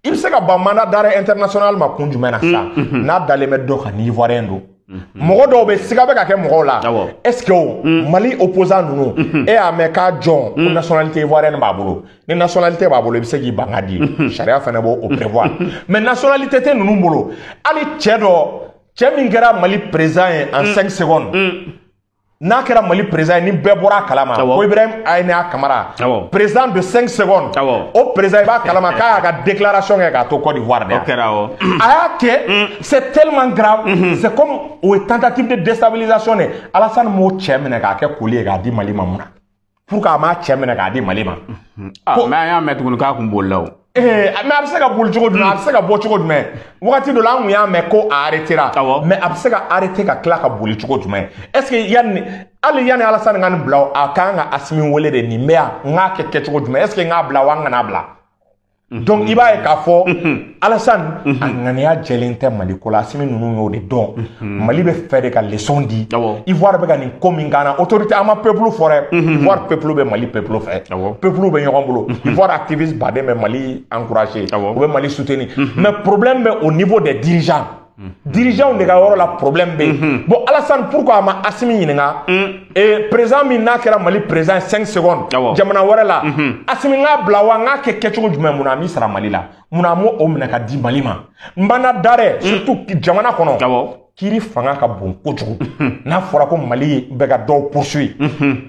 I bɛ se ka ban mandat d'arrêt international ma kun jumɛn na sa, n'a dalen bɛ dɔ kan ni Ivoirien don? Mɔgɔ dɔw bɛ siga bɛ ka kɛ mɔgɔw la. Est ce que o Mali opposant ninnu, e y'a mɛn k'a jɔn ko nationalité ivoirienne b'a bolo? Ni nationalité b'a bolo, i bɛ se k'i ban ka di, sariya fana b'o prévoir. Mais nationalité tɛ ninnu bolo. Hali cɛ dɔ, cɛ min kɛra Mali président ye en 5 secondes, n'a kɛra Mali président ye, ni bɛɛ bɔra a kalama ko Ibrahim Ayina Kamara, président de 5 secondes, o président, i b'a kalama k'a y'a ka déclaration kɛ k'a to Côte d'Ivoire de. O kɛra o. A y'a kɛ, c'est tellement grave, c'est comme o ye tentative de déstabilisation de. Alassane m'o cɛ minɛ k'a kɛ koli ye k'a di Mali ma mun na? Pour que a m'a cɛ minɛ k'a di Mali ma. Mais an y'a mɛn tuguni k'a kun bolila o. Mais a bɛ se ka boli cogo jumɛn? A bɛ se ka bɔ cogo jumɛn? Wagati dɔ la, an kun y'a mɛn ko a arrêtera, mais a bɛ se ka arrêter ka tila ka boli cogo jumɛn? Est ce que yanni, hali yanni Alassane ka nin bila, a kan ka Asimi wele de, nin bɛ yan, n k'a kɛ kɛcogo jumɛn? Est ce que n k'a bila wa n kana bila? Donc i b'a ye k'a fɔ Alassane a ŋaniya jɛlen tɛ Mali ko la. Asimi ninnu y'o de dɔn. Mali bɛ fɛ de ka leçon di. Ivoire bɛ ka nin ko min k'an na, autorité, an ma peuple fɔ dɛ. Ivoire peuple bɛ Mali peuple fɛ, peuple bɛ ɲɔgɔn bolo. Ivoire activiste baden bɛ Mali encourager, u bɛ Mali soutenir, mais problème bɛ au niveau des dirigeants. Dirigeants de ka yɔrɔ la problème bɛ yen. Bon, Alassane, pourquoi a ma Asimi ɲininka? Et président min n'a kɛra Mali président 5 secondes jamana wɛrɛ la, Asimi n k'a bila wa n k'a kɛ kɛcogo jumɛn? Mun na a m'i sara Mali la? Mun na a m'o minɛ ka di Mali ma? Mandat d'arrêt, surtout jamana kɔnɔ, kiiri fanga ka bon kojugu. N'a fɔra ko Mali bɛ ka dɔw poursuit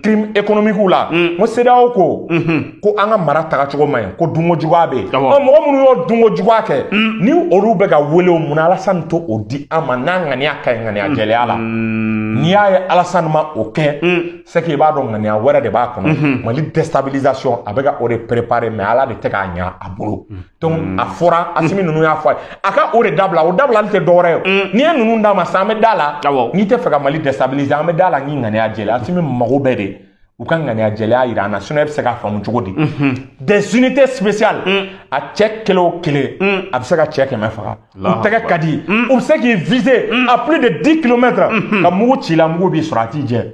crime économique la, n ko CEDEAO ko ko an ka mara tagacogo man ɲi, ko dunko juguya bɛ yen. Mɔgɔ minnu y'o dunko juguya kɛ, ni olu bɛ ka wele o, mun na Alassane to o di an ma n'a ŋaniya ka ɲi, ŋaniya jɛlenya la? N'i y'a ye Alassane ma o kɛ, c'est que i b'a dɔn ŋaniya wɛrɛ de b'a kɔnɔ. Mali déstabilisation, a bɛ ka o de préparer, mais Ala de tɛ k'a ɲa a bolo. Donc a fɔra Asimi ninnu y'a fɔ a ye, a ka o de dabila. O dabilali tɛ dɔwɛrɛ ye. N'i ye ninnu d'a ma sisan, an bɛ da la. N'i tɛ fɛ ka Mali déstabiliser, an bɛ da la n'i ŋaniya jɛlen. Asimi mago bɛɛ de u ka ŋaniya jɛlenya yira an na, sinon e bɛ se k'a faamu cogo di? Des unités spéciales, a cɛ kelen o kelen, a bɛ se ka cɛ 100 faga. U tɛgɛ ka di, u bɛ se k'i viser à plus de 10 kilomètres, ka mugu ci la, mugu b'i sɔrɔ, a t'i jɛ.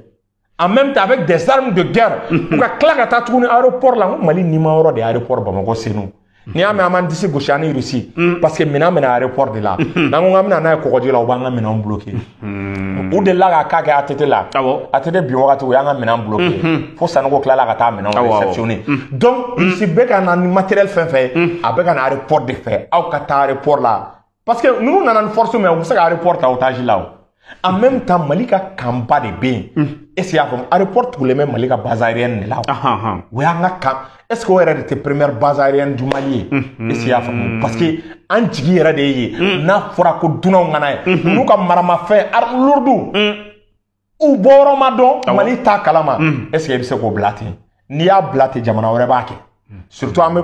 En même temps, avec des armes de guerre, u ka tila ka taa tuguni aéroport la. N ko Mali nima yɔrɔ de ye aéroport Bamakɔ Senu. N'i y'a mɛn an b'an disi gosi an ni Russie, parce que minɛn bɛna aéroport de la. N'an ko k'an bɛna n'a ye kɔgɔji la, u b'an ka minɛnw bloqué. U delila k'a k'a kɛ ATT la. ATT bin wagati, u y'an ka minɛn bloqué fo Sanogo tilala ka taa minɛnw réceptionné. Donc Russie bɛ ka na ni matériel fɛn fɛn ye, a bɛ ka na aéroport de fɛ. Aw ka taa aéroport la, parce que ninnu nana ni force min ye, u bɛ se ka aéroport ta otage la. O En même temps, Mali ka camp ba de bɛ yen. Est ce que i y'a faamu? Aéroport tugulen bɛ Mali ka base aérienne de la. O y'an ka camp. Est ce que o yɛrɛ de tɛ première base aérienne du Mali ye? Est ce que i y'a faamu? Parce que an jigi yɛrɛ de ye yen. N'a fɔra ko dunanw ka na ye, n'u ka maramafɛn, arme lourde, u bɔyɔrɔ ma dɔn, Mali t'a kalama. Est ce que i bɛ se k'o bila ten? N'i y'a bila ten, jamana wɛrɛ b'a kɛ. Surtout an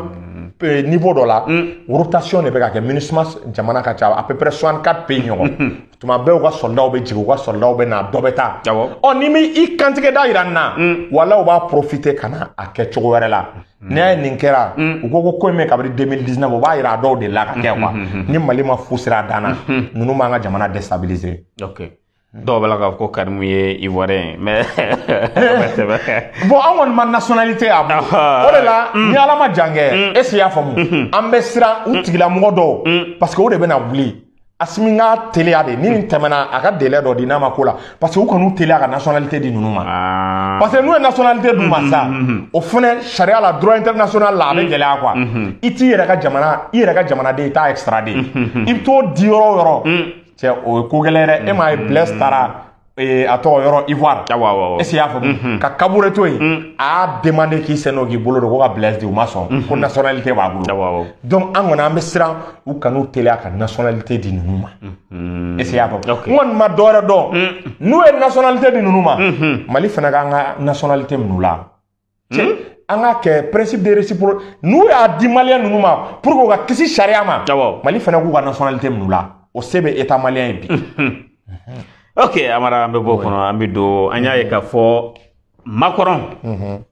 bɛ niveau dɔ la, rotation de bɛ ka kɛ. MINUSMA jamana ka ca, à peu près 64 pays ɲɔgɔn. Tuma bɛɛ u ka soldats bɛ jigin, u ka soldats bɛ na, dɔ bɛ taa. Ɔ, ni mi i kantigɛ da yira nin na, wala u b'a profiter ka na a kɛ cogo wɛrɛ la. N'i y'a ye nin kɛra, u ko in bɛ kabini 2019, o b'a yira a dɔw de la ka kɛ quoi. Ni Mali ma fu sira a dan na, ninnu b'an ka jamana déstabiliser. Ok, dɔw b'a la k'a fɔ ko Karimu ye Ivoirien, mais Bon, an kɔni ma nationalité a bolo. O de la, ni Ala ma jan kɛ, est ce que i y'a faamu, an bɛ siran u tigilamɔgɔ dɔw, parce que o de bɛna wuli. Asimi ka teliya de, ni nin tɛmɛna, a ka délai dɔ di n'a ma ko la, parce que u kan'u teliya ka nationalité di ninnu ma. Parce que n'u ye nationalité d'u ma sa, o fɛnɛ sariya la, droit international la, a bɛ gɛlɛya quoi. I t'i yɛrɛ ka jamana, i yɛrɛ ka jamanaden, i t'a extrader. I bɛ t'o di yɔrɔ o yɔrɔ, cɛ, o ye ko gɛlɛn dɛ. E m'a ye, Blaise taara a tɔgɔ yɔrɔ Ivoire. Awɔ. Est ce que i y'a faamu? Ka Kabure to yen, a y'a demandé k'i sen don k'i bolo don ko ka Blaise di, u ma sɔn, ko nationalité b'a bolo. Donc an kɔni an bɛ siran u kan'u teliya ka nationalité di ninnu ma. Est ce que i y'a faamu? N kɔni ma dɔ wɛrɛ dɔn. N'u ye nationalité di ninnu ma, Mali fana k'an ka nationalité minɛ u la. Cɛ, an ka kɛ principe de réciprocité. N'u y'a di malien ninnu ma pour que u ka kisi sariya ma, Mali fana k'u ka nationalité minɛ u la. O se bɛ état malien ye bi. Ok, Amara, an bɛ bɔ o kɔnɔ, an bɛ don. An y'a ye k'a fɔ Macron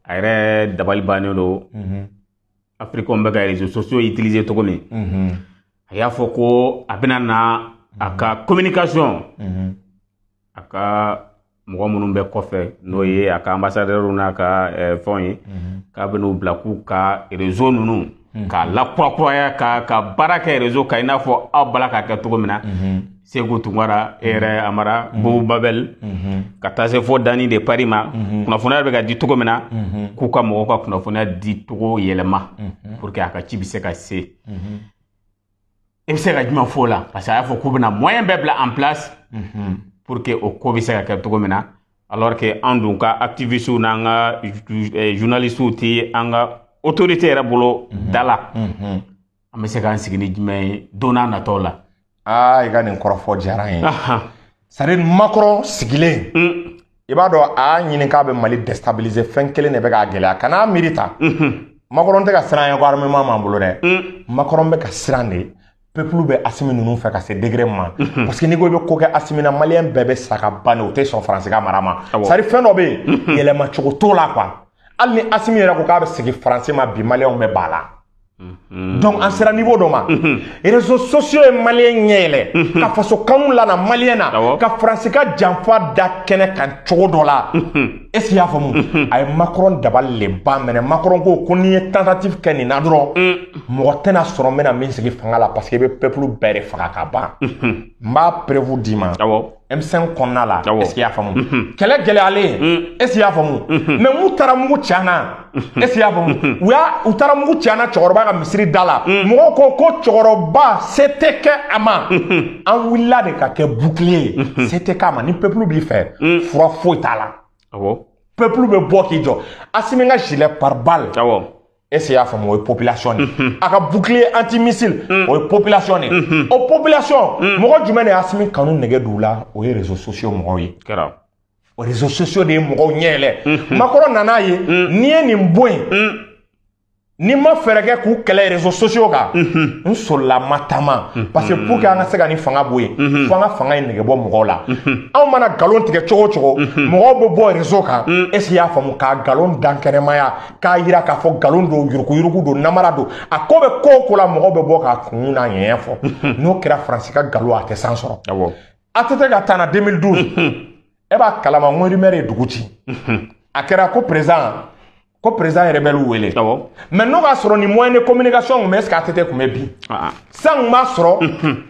a yɛrɛ dabali bannen don Africains bɛ ka réseaux sociaux utiliser cogo min. A y'a fɔ ko a bɛna na a ka communication, a ka mɔgɔ minnu bɛ kɔfɛ, n'o ye a ka ambassadeur n'a ka fɛnw ye, k'a bɛn'u bila k'u ka réseau ninnu k'a lakurakuraya, ka baara kɛ réseau kan, i n'a fɔ aw bala k'a kɛ cogo min na. Segu Tunkara, e yɛrɛ Amara, Boubou Babel, ka taa se fo Dani de Paris ma, kunnafoniya bɛ ka di cogo min na, k'u ka mɔgɔw ka kunnafoniya di cogo yɛlɛma pour que a ka ci bɛ se ka se. E bɛ se ka jumɛn fɔ o la? Parce que a y'a fɔ k'u bɛna moyen bɛɛ bila en place pour que o ko bɛ se ka kɛ cogo min na, alors que an dun ka activistes n'an ka journalistes tɛ an ka autorité yɛrɛ bolo da la. An bɛ se k'an sigi ni jumɛn ye don n'a nataw la? Aa, i ka nin kɔrɔfɔ diyara n ye. C'est à dire Macron sigilen, i b'a dɔn, a y'a ɲini k'a bɛ Mali déstabiliser. Fɛn kelen de bɛ k'a gɛlɛya, kan'a miiri ta. Macron tɛ ka siran ye ko armement b'an bolo dɛ. Macron bɛ ka siran de peuple bɛ Asimi ninnu fɛ ka se degré min ma, parce que n'i ko i bɛ ko kɛ Asimi na, malien bɛɛ bɛ sa ka ban de, u tɛ sɔn Faransi ka mara ma. C'est à dire fɛn dɔ bɛ yen, yɛlɛma cogo t'o la quoi. Hali ni Asimi yɛrɛ ko k'a bɛ segin Faransi ma bi, malienw bɛ ban a la. Donc an sera niveau dɔ ma, réseaux sociaux ye malien ɲɛ yɛlɛ, ka faso kanu lana malien na, ka Faransi ka janfa da kɛnɛ kan cogo dɔ la. Est ce que i y'a faamu? A ye Macron dabali le ba minɛ. Macron ko n'i ye tentative kɛ nin na dɔrɔn, mɔgɔ tɛna sɔrɔ n bɛna min sigi fanga la, parce que i bɛ peuple bɛɛ de faga ka ban. N b'a preuve d'i ma. M5 kɔnɔna la, est ce que i y'a faamu? Kɛlɛ gɛlɛyalen, est ce que i y'a faamu? Mais mun taara mugu ci an na? Est ce que i y'a faamu? U y'a, u taara mugu ci an na cɛkɔrɔba ka misiri da la. Mɔgɔw ko cɛkɔrɔba se tɛ kɛ a ma. An wulila de ka kɛ bouclier ye. Se tɛ k'a ma. Ni peuple b'i fɛ, fura foyi t'a la. Peuple bɛ bɔ k'i jɔ. Asimi ka gilet pare-balle, est ce que i y'a faamu, o ye population de ye. A ka bouclier antimissile, o ye population de ye. O population, mɔgɔ jumɛn de ye Asimi kanu nɛgɛ don u la? O ye réseaux sociaux mɔgɔw ye. O réseaux sociaux de ye mɔgɔw ɲɛ yɛlɛ. Macron nana ye, n'i ye nin bɔ yen, n'i ma fɛɛrɛ kɛ k'u kɛlɛ réseaux sociaux kan, n solila ma taama. Parce que pour que an ka se ka nin fanga bɔ yen, fo an ka fanga in nɛgɛ bɔ mɔgɔw la. Anw mana nkalon tigɛ cogo o cogo, mɔgɔw bɛ bɔ réseau kan, est ce que i y'a faamu, k'a nkalon dan kɛnɛmaya, k'a yira k'a fɔ nkalon don, yuruguyurugu don, namara don. A ko bɛ ko o ko la, mɔgɔw bɛ bɔ k'a kun n'a ɲɛɲɛ fɔ. N'o kɛra, Faransi ka nkalon a tɛ san sɔrɔ. ATT ka taa na 2012, e b'a kalama, n ko rumeur ye dugu ci. A kɛra ko président rebelle wele. Mais n'o b'a sɔrɔ ni moyen de communication tun bɛ, est ce que ATT tun bɛ bi? San tun b'a sɔrɔ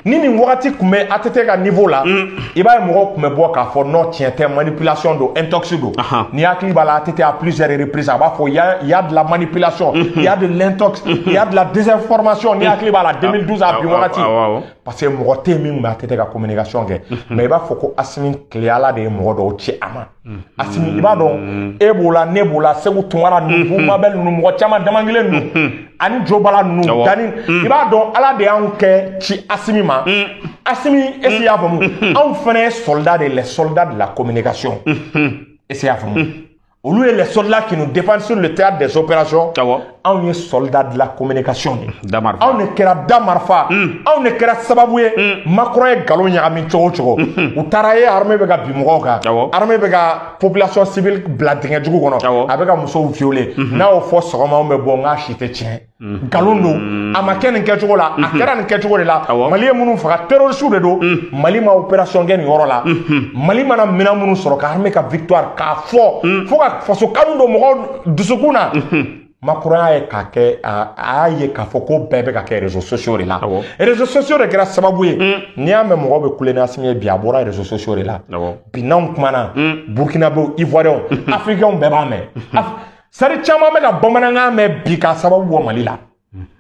ni nin wagati tun bɛ ATT ka niveau la, i b'a ye mɔgɔw tun bɛ bɔ k'a fɔ non, tiɲɛ tɛ, manipulation don, intox don. Ni hakili b'a la, ATT à plusieurs reprises a b'a fɔ il y a de la manipulation, il y a de l'intox, il y a de la désinformation. Ni hakili b'a la, 2012 a bi wagati. Parce que mɔgɔ tɛ yen min tun bɛ ATT ka communication kɛ. Mais i b'a fɔ ko Assimi tile Ala de ye mɔgɔ dɔw ci a ma. Assimi, i b'a dɔn, e b'o la, ne b'o la, Segu Tunkara ninnu, Bumabel ninnu, mɔgɔ caman damankelen ninnu, ani Jobala ninnu, Dani, i b'a dɔn Ala de y'anw kɛ ci Assimi ma. Assimi, est-ce que i y'a faamu? Anw fana ye soldat de, les soldats de la communication. Est-ce que i y'a faamu? Olu ye les soldats qui nous défendent sur le théâtre des opérations. Anw ye soldats de la communication de. Anw de kɛra da marifa. Anw de kɛra sababu ye. Macron ye nkalon ɲagami cogo o cogo. U taara ye armée bɛ ka bin mɔgɔw kan. Armée bɛ ka population civile bila dingɛ jugu kɔnɔ. A bɛ ka musow violer. N'a y'o fɔ sɔgɔma, anw bɛ bɔ n k'a si tɛ tiɲɛ. Nkalon don. A ma kɛ nin kɛcogo la. A kɛra nin kɛcogo de la. Mali ye minnu faga, terroristes de don. Mali ma opération kɛ nin yɔrɔ la. Mali mana minɛn minnu sɔrɔ ka armée ka victoire k'a fɔ fo ka faso kanu don mɔgɔw dusukun na. Macron y'a ye k'a kɛ, a y'a ye k'a fɔ ko bɛɛ bɛ ka kɛ réseaux sociaux de la. Réseaux sociaux de kɛra sababu ye. N'i y'a mɛn mɔgɔw bɛ kule ni Assimi ye bi, a bɔra réseaux sociaux de la. Bi n'anw kumana, Burkinabéw, Ivoiriens, Africains bɛɛ b'a mɛn. C'est-à-dire caman bɛ ka bamanankan mɛn bi k'a sababu bɔ Mali la.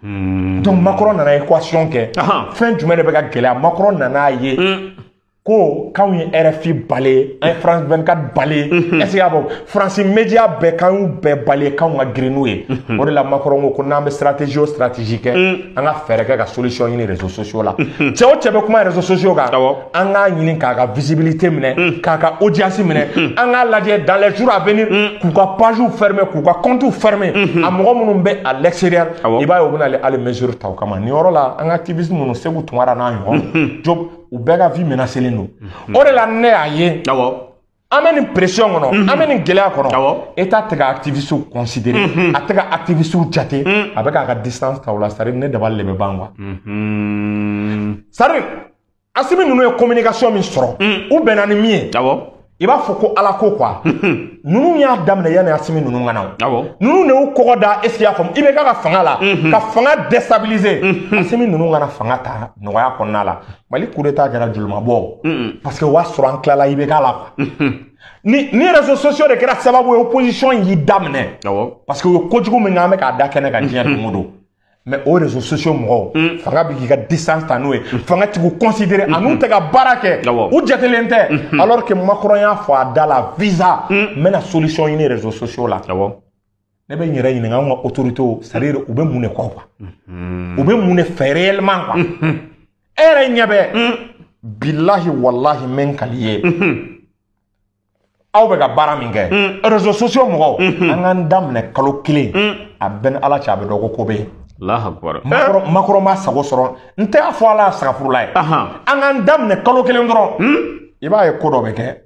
Donc Macron nana équation kɛ. Fɛn jumɛn de bɛ ka gɛlɛya? Macron nana ye ko k'anw ye RFI bale, an ye France 24 bale, est-ce que y'a fɔ France média bɛɛ k'an y'u bɛɛ bale, k'anw ka girin n'u ye. O de la Macron ko ko n'an bɛ stratégie o stratégie kɛ, an ka fɛɛrɛ kɛ ka solution ɲini réseaux sociaux la. Cɛ o cɛ bɛ kuma réseaux sociaux kan, an k'a ɲini k'a ka visibilité minɛ, k'a ka audience minɛ, an k'a lajɛ dans les jours à venir k'u ka page fermer, k'u ka compte fermer. A mɔgɔ minnu bɛ à l'extérieur, i b'a ye u bɛna hali mesure ta o kama. Nin yɔrɔ la, an ka activiste minnu, Segu Tunkara n'a ɲɔgɔn, Diop, u bɛɛ ka vie menacée don. O de la ne y'a ye, an bɛ nin pression kɔnɔ, an bɛ nin gɛlɛya kɔnɔ, État tɛ ka activistes considérer, a tɛ ka activistes jate, a bɛ k'a ka distance ta o la. C'est à dire ne dabali de bɛ ban quoi. C'est à dire Assimi ninnu ye communication min sɔrɔ, u bɛnna ni min ye, i b'a fɔ ko Ala ko quoi. Ninnu y'a daminɛ yanni Assimi ninnu ka na o. Ninnu de y'u kɔgɔ da, est-ce que i y'a faamu, IBK ka fanga la, ka fanga déstabiliser. Assimi ninnu kana fanga ta nɔgɔya kɔnɔna la. Mali coup d'état kɛra jolima bɔ, parce que o y'a sɔrɔ an tilala IBK la quoi. Ni réseaux sociaux de kɛra sababu ye opposition y'i daminɛ, parce que u ye kojugu min kɛ, an bɛ k'a da kɛnɛ kan diɲɛ don o don. Mais o réseaux sociaux mɔgɔw, fanga bɛ k'i ka distance ta n'o ye, fanga tɛ k'u considérer, a n'u tɛ ka baara kɛ, u jatelen tɛ. Alors que Macron y'a fɔ a da la, visa, n bɛna solution ɲini réseaux sociaux la. Ne bɛ n yɛrɛ ɲininka, anw ka autorités, c'est à dire u bɛ mun de kɔ quoi, u bɛ mun de fɛ réellement quoi? E yɛrɛ ɲɛ bɛ, bilahi walahi, n bɛ n kali ye, aw bɛ ka baara min kɛ, réseaux sociaux mɔgɔw, an k'an daminɛ kalo kelen, a bɛɛ ni Ala cɛ, a bɛ dɔn ko ko bɛ yen. Macron ma sago sɔrɔ, n tɛ a fɔ Ala sagafurula ye. An k'an daminɛ kalo kelen dɔrɔn, i b'a ye ko dɔ bɛ kɛ.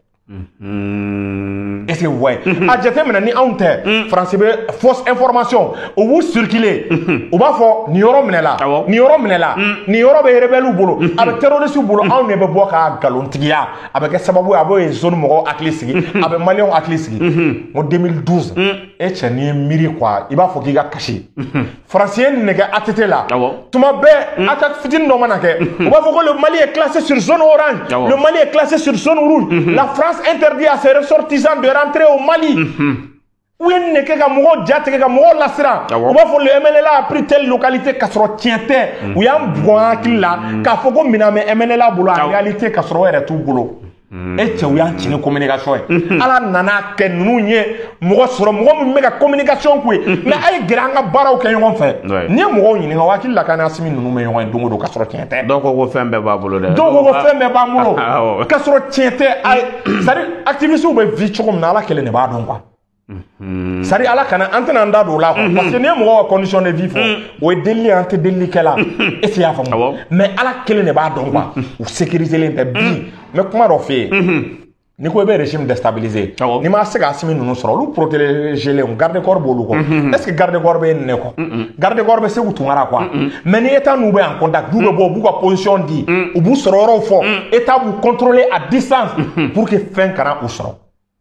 Est-ce que vous voyez? A jateminɛ, ni anw tɛ, France bɛ fausse information o b'u circuler, u b'a fɔ nin yɔrɔ minɛla, nin yɔrɔ minɛla, nin yɔrɔ bɛ rebelle bolo, a bɛ terroriste bolo. Anw de bɛ bɔ k'a nkalontigiya, a bɛ kɛ sababu ye a b'o zone mɔgɔw hakili sigi, a bɛ maliyɛnw hakili sigi. N ko 2012, e cɛ, n'i ye miiri quoi, i b'a fɔ k'i ka kasi. France ye nɛgɛ ATT la, tuma bɛɛ attaque fitinin dɔ mana kɛ, u b'a fɔ ko le Mali est classé sur zone orange, le Mali est classé sur zone rouge, la France interdit à ses ressortissants de rentrer au Mali. U ye nin kɛ ka mɔgɔw ja tigɛ, ka mɔgɔw lasiran. U b'a fɔ le MNLA a pris telle localité, k'a sɔrɔ tiɲɛ tɛ. U y'an bugɔ an hakili la k'a fɔ ko minɛn bɛ MNLA bolo, en réalité k'a sɔrɔ o yɛrɛ t'u bolo. E cɛ, u y'an ci ni communication ye. Ala nana kɛ ninnu ye mɔgɔ sɔrɔ, mɔgɔ min bɛ ka communication k'u ye. Mais a ye gɛrɛ an ka baaraw kɛ ɲɔgɔn fɛ. N'i ye mɔgɔw ɲininka, o hakili la k'an ni Assimi ninnu bɛ ɲɔgɔn ye don o don, k'a sɔrɔ tiɲɛ tɛ. Dɔw ko ko fɛn bɛɛ b'a bolo dɛ. Dɔw ko ko fɛn bɛɛ b'an bolo, k'a sɔrɔ tiɲɛ tɛ. C'est à dire activistes bɛ vie cogo min na, Ala kelen de b'a dɔn quoi. C'est à dire Ala kana an tɛna an da don o la quoi, parce que n'i ye mɔgɔw ka condition de vie fɔ, o ye delili ye, an tɛ delili kɛ la. Est ce que i y'a faamu? Mais Ala kelen de b'a dɔn quoi, u sécuriser len tɛ bi. N bɛ kuma dɔ f'e ye, n'i ko i bɛ régime déstabiliser, n'i ma se ka Assimi ninnu sɔrɔ, olu protéger len, garde corps b'olu kɔ. Est ce que garde corps bɛ ne kɔ? Garde corps bɛ Segu Tunkara quoi. Mais ni État n'u bɛ en contact, n'u bɛ bɔ, u b'u ka position di, u b'u sɔrɔ yɔrɔw fɔ, État b'u contrôler à distance pour que fɛn kana u sɔrɔ.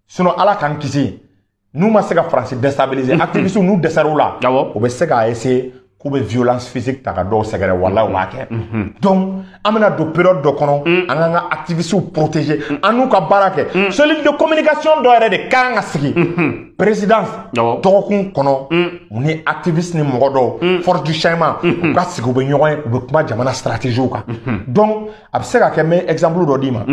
Sinon Ala k'an kisi, n'u ma se ka France déstabiliser, activistes n'u dɛsɛr'u la, u bɛ se k'a essayer. K'u bɛ violence physique ta ka dɔw sɛgɛrɛ, walahi u b'a kɛ. Donc an bɛna don période dɔ kɔnɔ, an k'an ka activistes protéger, an n'u ka baara kɛ. Cellule de communication dɔ yɛrɛ de kan ka sigi présidence dɔgɔkun kɔnɔ, u ni activiste ni mɔgɔ dɔw, force du changement, u ka sigi, u bɛ ɲɔgɔn ye, u bɛ kuma jamana stratégie kan. Donc a bɛ se ka kɛ, n bɛ exemple dɔ d'i ma.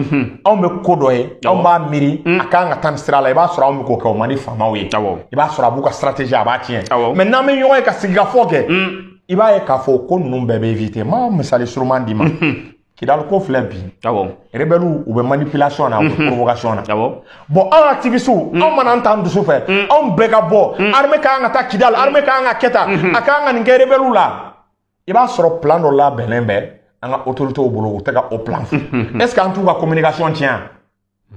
Anw bɛ ko dɔ ye, anw b'a miiri a kan ka taa nin sira la, i b'a sɔrɔ anw bɛ k'o kɛ, o man di faamaw ye. I b'a sɔrɔ a b'u ka stratégie, a b'a tiɲɛ. Mais n'an bɛ ɲɔgɔn ye ka sigi ka fɔ kɛ, i b'a ye k'a fɔ ko ninnu bɛɛ bɛ éviter. N ma misali suruman d'i ma. Kidali ko filɛ bi, rebelles u bɛ manipulation na, u bɛ provocation na. Bon, anw activistes, anw mana an t'an dusu fɛ, anw bɛɛ ka bɔ, armée ka kan ka taa Kidali, armée ka kan ka kɛ tan, a ka kan ka nin kɛ rebelles la. I b'a sɔrɔ plan dɔ labɛnnen bɛ an ka autorités bolo, u tɛ ka o plan fɔ. Est ce que an t'u ka communication tiɲɛ?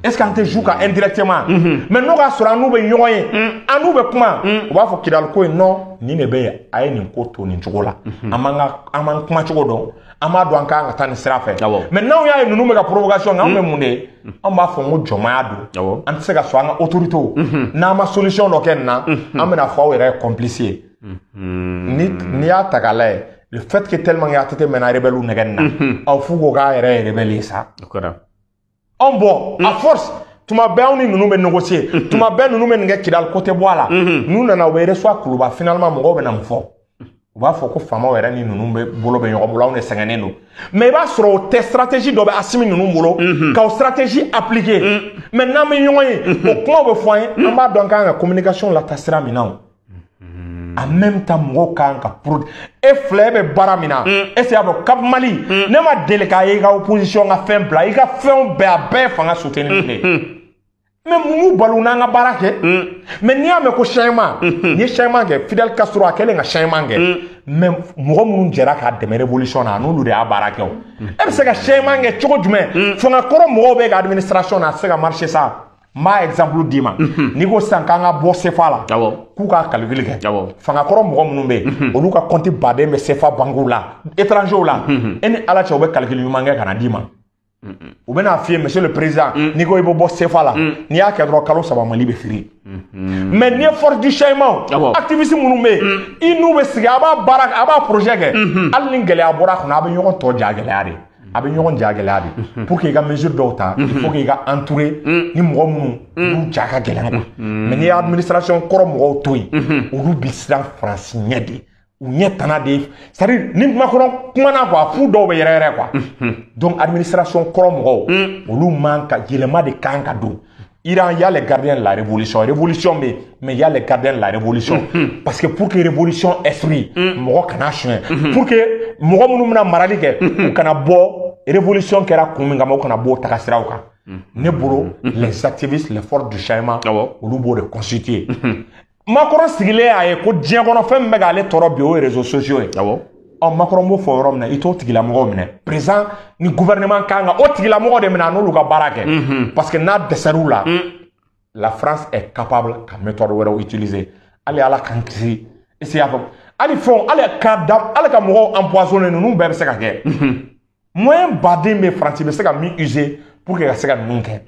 Est ce qu'an tɛ jouer ka indirectement? Mais n'o k'a sɔrɔ an n'u bɛ ɲɔgɔn ye, an n'u bɛ kuma, u b'a fɔ Kidali ko in, non, nin de bɛ yen, a ye nin ko to nin cogo la. An b'an ka an b'an kuma cogo dɔn, an b'a dɔn an kan ka taa nin sira fɛ. Mais n'anw y'a ye ninnu bɛ ka provocation kɛ, anw bɛ mun de ye? Anw b'a fɔ n ko jɔnmaya don, an tɛ se ka sɔn an ka autorités, n'an ma solution dɔ kɛ nin na, an bɛna fɔ aw yɛrɛ ye complice ye. Ni n'i y'a ta k'a lajɛ, le fait que tellement que ATT mɛnna rebelle nɛgɛ nin na, aw f'u ko k'a yɛrɛ ye rebelle ye sa. Anw bɔ à force, tuma bɛɛ anw ni ninnu bɛ négocier, tuma bɛɛ ninnu bɛ nin kɛ, Kidali ko tɛ bɔ a la. N'u nana, u bɛ reçoit Kuluba, finalement mɔgɔw bɛ na mun fɔ? U b'a fɔ ko faamaw yɛrɛ ni ninnu bɛ bolo bɛ ɲɔgɔn bolo, anw de sɛgɛnnen don. Mais i b'a sɔrɔ o tɛ, stratégie dɔ bɛ Assimi ninnu bolo k'o stratégie appliquer. Mais n'an bɛ ɲɔgɔn ye, o kumaw bɛ fɔ an ye, an b'a dɔn an kan ka communication lataa sira min na. O en même temps, mɔgɔw kan ka pro e filɛ, e bɛ baara min na, est ce que y'a fɔ Cap Mali, ne ma deli k'a ye i ka opposition ka fɛn bila, i ka fɛnw bɛɛ, a bɛɛ ye fanga soutenir de ye. Mais mun b'u balo n'an ka baara kɛ? Mais n'i y'a mɛn ko changement, n'i ye changement kɛ, Fidel Castro a kɛlen ka changement kɛ, mais mɔgɔ minnu jɛra k'a dɛmɛ révolution na, a n'olu de y'a baara kɛ. O e bɛ se ka changement kɛ cogo jumɛn? Fanga kɔrɔ mɔgɔw bɛ ka administration na, a tɛ se ka marcher sa. N b'a exemple d'i ma. N'i ko sisan k'an ka bɔ CFA la, k'u k'a calcul kɛ, fangakɔrɔ mɔgɔ minnu bɛ yen, olu ka compte baden bɛ CFA banques la, étrangers la, e ni Ala cɛ, u bɛ calcul ɲuman kɛ ka na d'i ma? U bɛna f'i ye, monsieur le président, n'i ko i bɛ bɔ CFA la, n'i y'a kɛ dɔrɔn, kalo 3 Mali bɛ firi. Mais n'i ye force du changement, activiste minnu bɛ yen, i n'u bɛ sigi, a b'a baara, a b'a projet kɛ, hali ni gɛlɛya bɔra a kɔnɔ, a bɛ ɲɔgɔn tɔ ja gɛlɛya de, a bɛ ɲɔgɔn ja gɛlɛya de. Pour que i ka mesure dɔw ta, il faut que i ka entouré ni mɔgɔ minnu n'u ja ka gɛlɛn quoi. Mais n'i ye administration kɔrɔ mɔgɔw to yen, olu bi siran Faransi ɲɛ de, u ɲɛ tana de ye, c'est à dire ni Macron kumana quoi, fu dɔw bɛ yɛrɛ yɛrɛ quoi. Donc administration kɔrɔ mɔgɔw, olu man ka yɛlɛma de kan ka don. Iran, il y a les gardiens de la révolution. Révolution, mais il y a les gardiens de la révolution. Parce que pour que révolution esprit, mɔgɔ kana suɲɛ. Pour que mɔgɔ minnu bɛna marali kɛ, u kana bɔ révolution kɛra kun min kama, u kana bɔ o taga siraw kan. Ne bolo, les activistes, les forces du changement, olu b'o de constituer. Macron sigilen y'a ye ko diɲɛ kɔnɔ fɛn min bɛ k'ale tɔɔrɔ bi, o ye réseaux sociaux ye. Ɔ Macron b'o fɔ yɔrɔ min na, i t'o tigilamɔgɔw minɛ. Président ni gouvernement kan ka o tigilamɔgɔ de minɛ, a n'olu ka baara kɛ. Parce que n'a dɛsɛr'u la, la France est capable ka méthode wɛrɛw utiliser. Hali Ala k'an kisi, est-ce que i y'a faamu? Hali fɛnw, hali ka da, hali ka mɔgɔw empoisonner, ninnu bɛɛ bɛ se ka kɛ. Moyen baden bɛ Faransi bɛ se ka min user pour que ka se ka ninnu kɛ.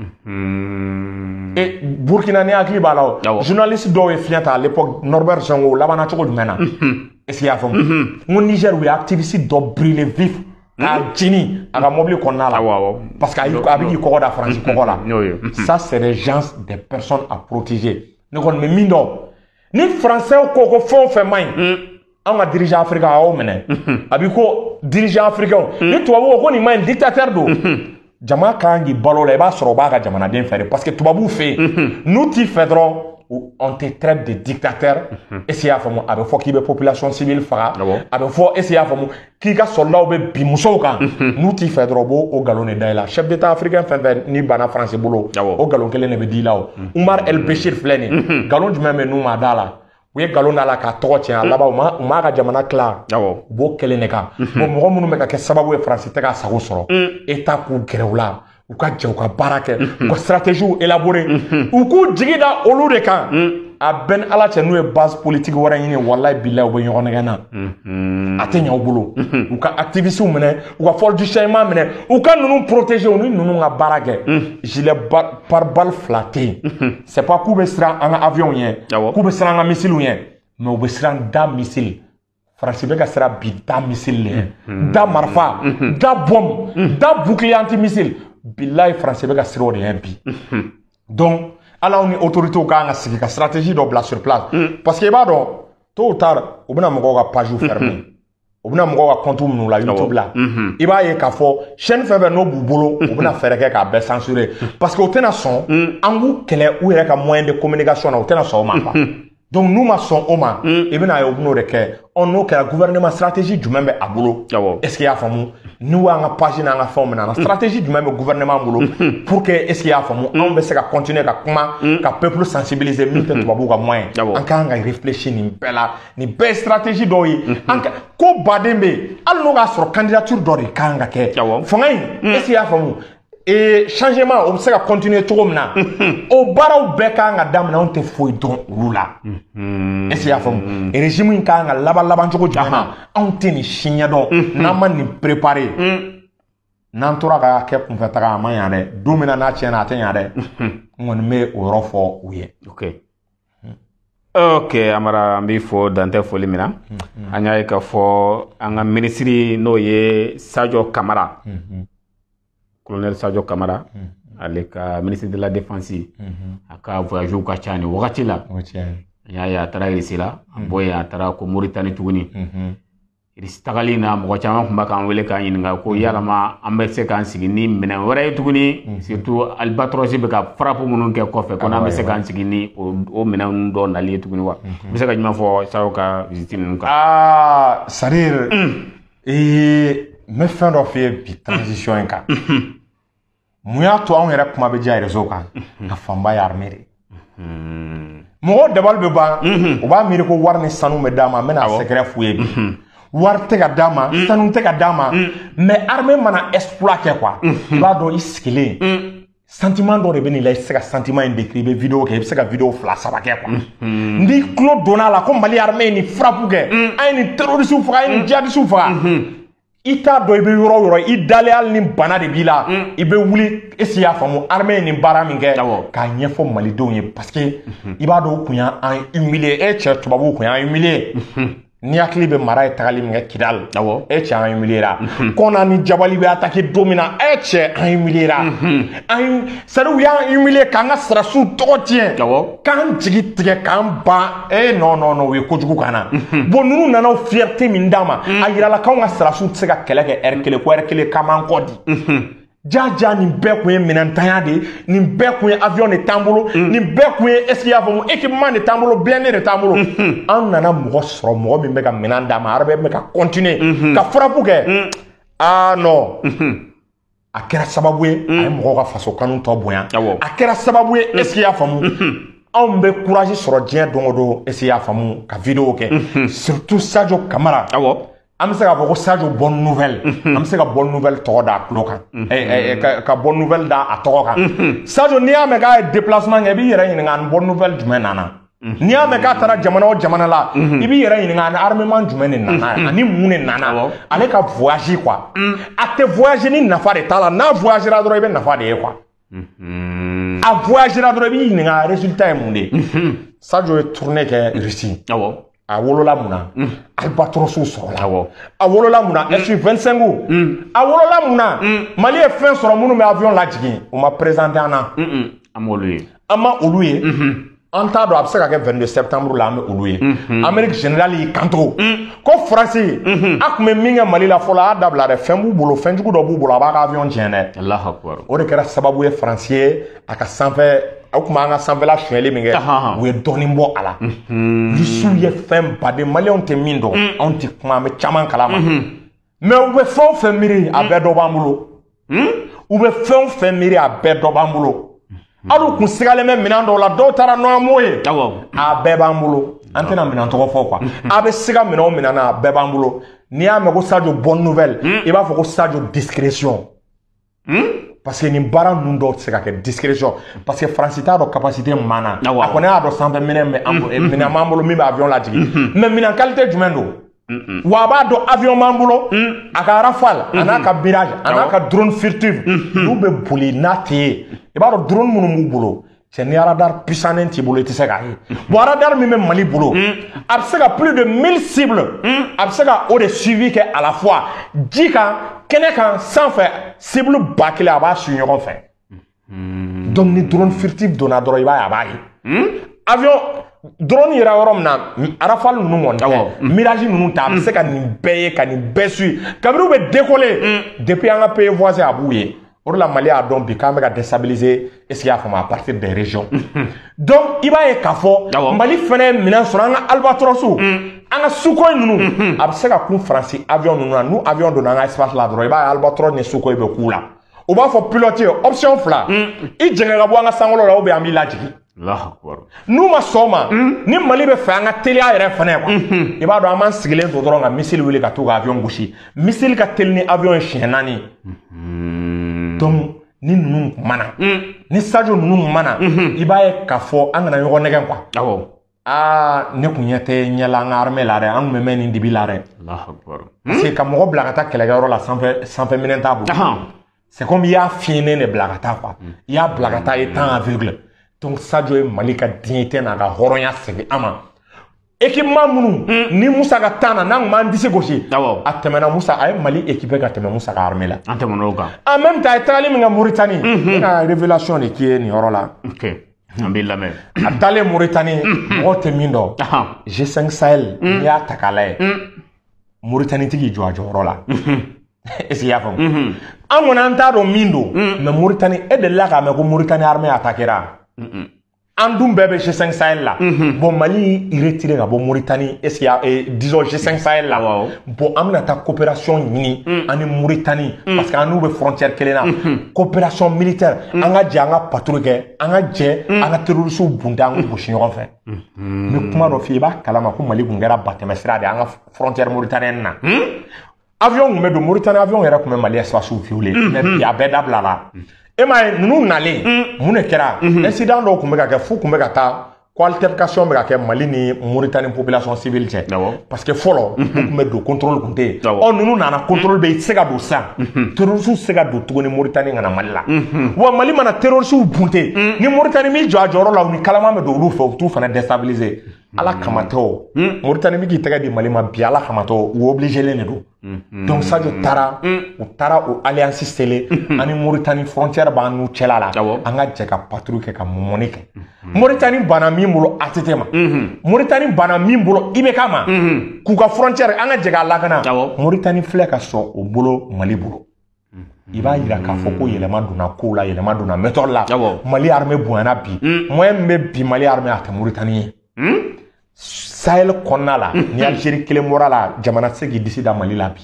Et Burkina, ni hakili b'a la, o journaliste dɔw ye fiɲɛ ta à l'époque, Norbert Zongo, o labanna cogo jumɛn na? Est-ce que i y'a faamu? N ko Niger, u ye activiste dɔ brûler vif k'a jeni a ka mobili kɔnɔna la, parce que a bɛ k'i kɔgɔ da Faransi kɔgɔ la. Ça, c'est des gens, des personnes à protéger. Ne kɔni bɛ min dɔn, ni Français ko fɛn o fɛn man ɲi, an ka dirigeant africain a y'o minɛ, a b'i ko dirigeant africain, ni tubabu ko nin man ɲi, dictateur don, jama kan k'i balo la, i b'a sɔrɔ o b'a ka jamanaden fɛ de, parce que tubabuw fɛ yen, n'u t'i fɛ dɔrɔn, on te traite de dictateur. Est-ce que i y'a faamu? A bɛ fɔ k'i bɛ population civile faga, a bɛ fɔ, est-ce que i y'a faamu, k'i ka soldats bɛ bin musow kan. N'u t'i fɛ dɔrɔn, u b'o o nkalon de da i la. Chef d'état africain fɛn fɛn n'i banna Faransi bolo, o nkalon kelen de bɛ d'i la. O Umar El Béchir filɛ nin ye, nkalon jumɛn bɛ n'u ma da la? U ye nkalon da la k'a tɔgɔ tiɲɛ, a laban u m'a ka jamana tila. U b'o kelen de kan. Bon, mɔgɔ minnu bɛ ka kɛ sababu ye Faransi tɛ k'a sago sɔrɔ, État k'u gɛrɛ u la, u ka jɛ u ka baara kɛ, u ka stratégie élaborer, u k'u jigi da olu de kan. A bɛɛ ni Ala cɛ, n'u ye base politique wɛrɛ ɲini, walayi bilayi, u bɛ ɲɔgɔn nɛgɛn na, a tɛ ɲɛ u bolo. U ka activistes minɛ, u ka force du changement minɛ, u ka ninnu protéger, u ni ninnu ka baara kɛ. Gilet pare-balle fila tɛ yen. C'est pas k'u bɛ siran an ka avion ɲɛ, k'u bɛ siran an ka missile ɲɛ, mais u bɛ siran da missile Faransi bɛ ka siran bi da missile le da marifa da bombe da bouclier anti-missile bilahi Faransi bɛ ka siran o de ɲɛ bi. Donc ala ni autorités kan ka sigi ka stratégie dɔ bila sur place, parce que i b'a dɔn tôt ou tard u bɛna mɔgɔw ka page fermer, u bɛna mɔgɔw ka compte minnu la YouTube la. I b'a ye k'a fɔ chaîne fɛn fɛn n'o b'u bolo, u bɛna fɛɛrɛ kɛ k'a bɛɛ censurer, parce que u tɛna sɔn an k'u kɛlɛ u yɛrɛ ka moyen de communication na, u tɛna sɔn o ma quoi. Donc n'u ma sɔn o ma, i bɛna ye u bɛn'o de kɛ. Ɔ n'o kɛra, gouvernement stratégie jumɛn bɛ a bolo? Est ce que i y'a faamu? N'u y'an ka page n'an ka fɛnw minɛ an na, stratégie jumɛn bɛ gouvernement bolo pour que, est ce que i y'a faamu, anw bɛ se ka continuer ka kuma ka peuple sensibiliser min tɛ tubabuw ka moyen? An kan ka réfléchir nin bɛɛ la, nin bɛɛ ye stratégie dɔw ye. An ka ko baden bɛ yen, hali n'o k'a sɔrɔ candidature dɔ de kan ka kɛ fanga in, est ce que i y'a faamu, et changement o bɛ se ka continuer cogo min na, o baaraw bɛɛ kan ka daminɛ. Anw tɛ foyi dɔn olu la. Est ce que i y'a faamu? Régime in kan ka laban laban cogo jumɛn na, anw tɛ nin si ɲɛdɔn. N'an ma nin préparer, n'an tora ka kɛ kunfɛ taga, a ma ɲa dɛ. Don min na n'a tiɲɛna, a tɛ ɲa dɛ. N kɔni bɛ o yɔrɔ fɔ u ye. Ok, Amara, an b'i fo dantɛ foli min na. An y'a ye k'a fɔ an ka minisiri, n'o ye Sadio Kamara, colonel Sadio Kamara, ale ka ministre de la défense, a ka voyage ka ca nin wagati la. An y'a ye a taara Irisi la, a bɔ yen a taara ko Moritani tuguni. Irisi tagali na, mɔgɔ caman tun bɛ k'an wele k'an ɲininka ko yalama an bɛ se k'an sigi ni minɛn wɛrɛ ye tuguni, surtout Albatros bɛ ka frappe minnu kɛ kɔfɛ, ko n'an bɛ se k'an sigi ni o minɛn dɔ nali ye tuguni wa? I bɛ se ka jumɛn fɔ Sadio ka visite ninnu kan? Aa, c'est à dire, n bɛ fɛn dɔ f'i ye bi transition in kan. Mun y'a to anw yɛrɛ kuma bɛ diya réseau kan? A fanba ye armée de ye. Mɔgɔw dabali bɛ ban, u b'a miiri ko wari ni sanu bɛ d'a ma. N bɛna secret f'u ye bi: wari tɛ ka d'a ma, sanu tɛ ka d'a ma, mais armée mana exploit kɛ quoi, i b'a dɔn i sigilen sentiment dɔ de bɛ n'i la, i tɛ se ka sentiment in décrire. I bɛ vidéo kɛ, i bɛ se ka vidéo fila saba kɛ quoi. N'i tulo donna a la ko Mali armée ye nin frappe kɛ, an ye nin terroristes faga, an ye nin djihadistes faga, i t'a dɔn i bɛ yɔrɔ o yɔrɔ i dalen, hali ni bana de b'i la, i bɛ wuli. Est ce que i y'a faamu? Armée ye nin baara min kɛ, k'a ɲɛfɔ malidenw ye, parce que i b'a dɔn u kun y'an humilier. E cɛ, tubabuw kun y'an humilier. Ni hakili bɛ mara ye tagali min kɛ Kidal, e cɛ, an humilier ra. Kɔna ni Jabali bɛ attaquer don min na, e cɛ, an humilier ra. An, c'est à dire, u y'an humilier k'an ka sɔrɔdasiw tɔgɔ tiɲɛ, k'an jigi tigɛ, k'an ban. E non non non, u ye kojugu k'an na. Bon, ninnu nana o fierté min d'an ma, a yirala k'anw ka sɔrɔdasiw tɛ se ka kɛlɛ kɛ heure kelen, ko heure kelen k'an b'an kɔ di. Ja nin bɛɛ kun ye minɛntanya de ye, nin bɛɛ kun ye avion de t'an bolo, nin bɛɛ kun ye, est ce que i y'a faamu, équipement de t'an bolo, blindé de t'an bolo. An nana mɔgɔ sɔrɔ, mɔgɔ min bɛ ka minɛn d'a ma, armée bɛ ka continuer ka frappe kɛ. Ah non, a kɛra sababu ye a ye mɔgɔw ka faso kanu tɔ bonya. A kɛra sababu ye, est ce que i y'a faamu, anw bɛ courage sɔrɔ diɲɛ don o don, est ce que i y'a faamu, ka vidéo kɛ, surtout Sadio Kamara. An bɛ se k'a fɔ ko Sadio bonne nouvelle, an bɛ se ka bonne nouvelle tɔgɔ da a tulo kan, ka bonne nouvelle da a tɔgɔ kan. Sadio, n'i y'a mɛn k'a ye déplacement kɛ, i b'i yɛrɛ ɲininka ni bonne nouvelle jumɛn nana. N'i y'a mɛn k'a taara jamana o jamana la, i b'i yɛrɛ ɲininka ni armement jumɛn de nana ani mun de nana. Ale ka voyage quoi, a tɛ voyage ni nafa de t'a la. N'a voyagera dɔrɔn, i bɛ nafa de ye quoi. A voyagera dɔrɔn, i b'i ɲininka résultat ye mun de ye. Sadio ye tournée kɛ Russie. A wolola mun na? Albatros sɔrɔla. A wolola mun na? Su 25. A wolola mun na? Mali ye fɛn sɔrɔ minnu bɛ avion lajigin, u ma présenté an na. An m'olu ye. An ma olu ye. An t'a dɔn, a bɛ se ka kɛ 22 septembre la an bɛ olu ye. Amérique général y'i kanto ko Faransi, a tun bɛ min kɛ Mali la fɔlɔ, a y'a dabila dɛ. Fɛn b'u bolo, fɛn jugu dɔ b'u bolo, a b'a ka avion tiɲɛ dɛ. Allahu akbar. O de kɛra sababu ye Faransi ye a ka sanfɛ, aw tun b'an ka sanfɛla sonyɛli min kɛ, u ye dɔɔnin bɔ a la. Rusiw ye fɛn baden, maliyɛnw tɛ min dɔn, anw tɛ kuma, an bɛ caman kalama, mais u bɛ fɛn o fɛn miiri, a bɛɛ dɔ b'an bolo. U bɛ fɛn o fɛn miiri, a bɛɛ dɔ b'an bolo. Hali u kun sigalen bɛ minɛn dɔw la, dɔw taara nɔnɔmo ye, a bɛɛ b'an bolo. An tɛna minɛn tɔgɔ fɔ quoi. A bɛ siga minɛn o minɛn na, a bɛɛ b'an bolo. N'i y'a mɛn ko Sadio bonne nouvelle, i b'a fɔ ko Sadio discrétion, parce que nin baara ninnu dɔw tɛ se ka kɛ discrétion, parce que Faransi t'a dɔn capacité min b'an na. A kɔni y'a dɔn sanfɛ minɛn bɛ an bolo, minɛn b'an bolo min bɛ avion lajigin, mais minɛn qualité jumɛn don? Wa a b'a dɔn avion b'an bolo, a ka Rafale a n'a ka Mirage a n'a ka drone furtive, n'u bɛ boli n'a tɛ ye. I b'a dɔn drone minnu b'u bolo. Cɛ ni radar puissant t'i bolo, i tɛ se k'a ye. Bon, radar min bɛ Mali bolo, a bɛ se ka plus de 1000 cibles, a bɛ se ka o de suivi kɛ à la fois ji kan, kɛnɛ kan, sanfɛ. Cible 1000, a b'a su ɲɔgɔn fɛ. Donc ni drone furtif donna dɔrɔn, i b'a ye, a b'a ye. Avion drone yɛrɛ, yɔrɔ min na Rafale ninnu kɔni tɛ, Mirage ninnu ta, a bɛ se ka nin bɛɛ ye, ka nin bɛɛ suit kabini u bɛ décoller depuis an ka pays voisin, a b'u ye. O de la Mali y'a dɔn bi k'an bɛ ka déstabiliser, est-ce qu'il y'a faamu, à partir des régions. Donc i b'a ye k'a fɔ Mali fɛnɛ ye minɛn sɔrɔ. An ka Albatros, an ka Sukhoi ninnu, a bɛ se ka kun Faransi avion ninnu na. N'u avion donna an ka espace la dɔrɔn, i b'a ye Albatros ni Sukhoi bɛ k'u la. U b'a fɔ pilote ye: option fila, i jɛngɛ ka bɔ an ka sankolo la, ou bien an b'i lajigin. N'u ma sɔn o ma, ni Mali bɛ fɛ an ka teliya yɛrɛ fɛnɛ quoi, i b'a dɔn, an b'an sigilen to dɔrɔn ka missile wuli ka t'u ka avion gosi. Missile ka teli ni avion ye siɲɛ 4. Donc ni ninnu kun mana, ni Sadio ninnu kun mana, i b'a ye k'a fɔ an kana ɲɔgɔn nɛgɛn quoi. Aa, ne kun ɲɛ tɛ ɲɛ la an ka armée la dɛ, an kun bɛ mɛn nin dibi la dɛ. Parce que ka mɔgɔ bila ka taa kɛlɛkɛyɔrɔ la, sanfɛ sanfɛ minɛn t'a bolo, c'est comme i y'a fiɲɛnen de bila ka taa quoi, i y'a bila ka taa étant aveugle. Donc Sadio ye Mali ka dignité n'a ka hɔrɔnya segin an ma. Équipement minnu ni Musa ka temps na, n'an kun b'an disi gosi, a tɛmɛna Musa, a ye Mali équipé ka tɛmɛ Musa ka armée la. An tɛmɛn'o kan. En même temps, a ye tagali min kɛ Mauritanie, ne ka révélation de k'i ye nin yɔrɔ la. Ok, an b'i lamɛn. A taalen Mauritanie, mɔgɔw tɛ min dɔn, G5 Sahel, n'i y'a ta k'a lajɛ, Mauritanie tigi jɔ a jɔyɔrɔ la. Est-ce que i y'a faamu? An kɔni, an t'a dɔn min don, mais Mauritanie, e delila k'a mɛn ko Mauritanie armée attaquera? An dun bɛɛ bɛ G5 Sahel la. Bon, Mali y'i retiré ka bɔ Mauritanie, est-ce qu'il y a disons G5 Sahel la. Bon, an bɛna taa coopération ɲini an ni Mauritanie, parce que an n'u bɛ frontière kelen na, coopération militaire, an ka jɛ an ka patrouille kɛ, an ka jɛ an ka terroristes bunte, an k'u gosi ɲɔgɔn fɛ. N bɛ kuma dɔ f'i ye, i b'a kalama ko Mali kun kɛra batɛmɛsira de ye an ka frontière mauritanienne na. Avion kun bɛ don Mauritanie, avion yɛrɛ kun bɛ Mali espace violer, mais bi a bɛɛ dabila la. E m'a ye, ninnu nalen, mun de kɛra? Incident dɔw kun bɛ ka kɛ, f'u kun bɛ ka taa ko altercation bɛ ka kɛ Mali ni Mauritanie population civile cɛ, parce que fɔlɔ u kun bɛ don, contrôle kun tɛ yen. Ɔ, ninnu nana, contrôle bɛ yen, i tɛ se ka don sisan, terroristes tɛ se ka don tuguni Mauritanie ka na Mali la. Wa Mali mana terroristes bunte, ni Mauritanie m'i jɔ a jɔyɔrɔ la, u ni kalaman bɛ don olu fɛ, u t'u fana déstabiliser. Ala kama tɛ o, Mauritanie bɛ k'i tɛgɛ di Mali ma bi, Ala kama tɛ o, u obligé len de don. Donc Sadio taara, u taara o alliance scellé ani Mauritanie, frontière b'an n'u cɛla la, an ka jɛ ka patrouille kɛ, ka mɔmɔni kɛ. Mauritanie banna min bolo ATT ma, Mauritanie banna min bolo IBK ma, k'u ka frontière an ka jɛ k'a lakana, Mauritanie filɛ ka sɔn o bolo Mali bolo. I b'a yira k'a fɔ ko yɛlɛma donna kow la, yɛlɛma donna méthode la. Mali armée bonyana bi, moyen min bɛ bi Mali armée, a tɛ Mauritanie ye. Sahel kɔnɔna la, ni Algérie kelen bɔra la, jamana tɛ se k'i disi da Mali la bi.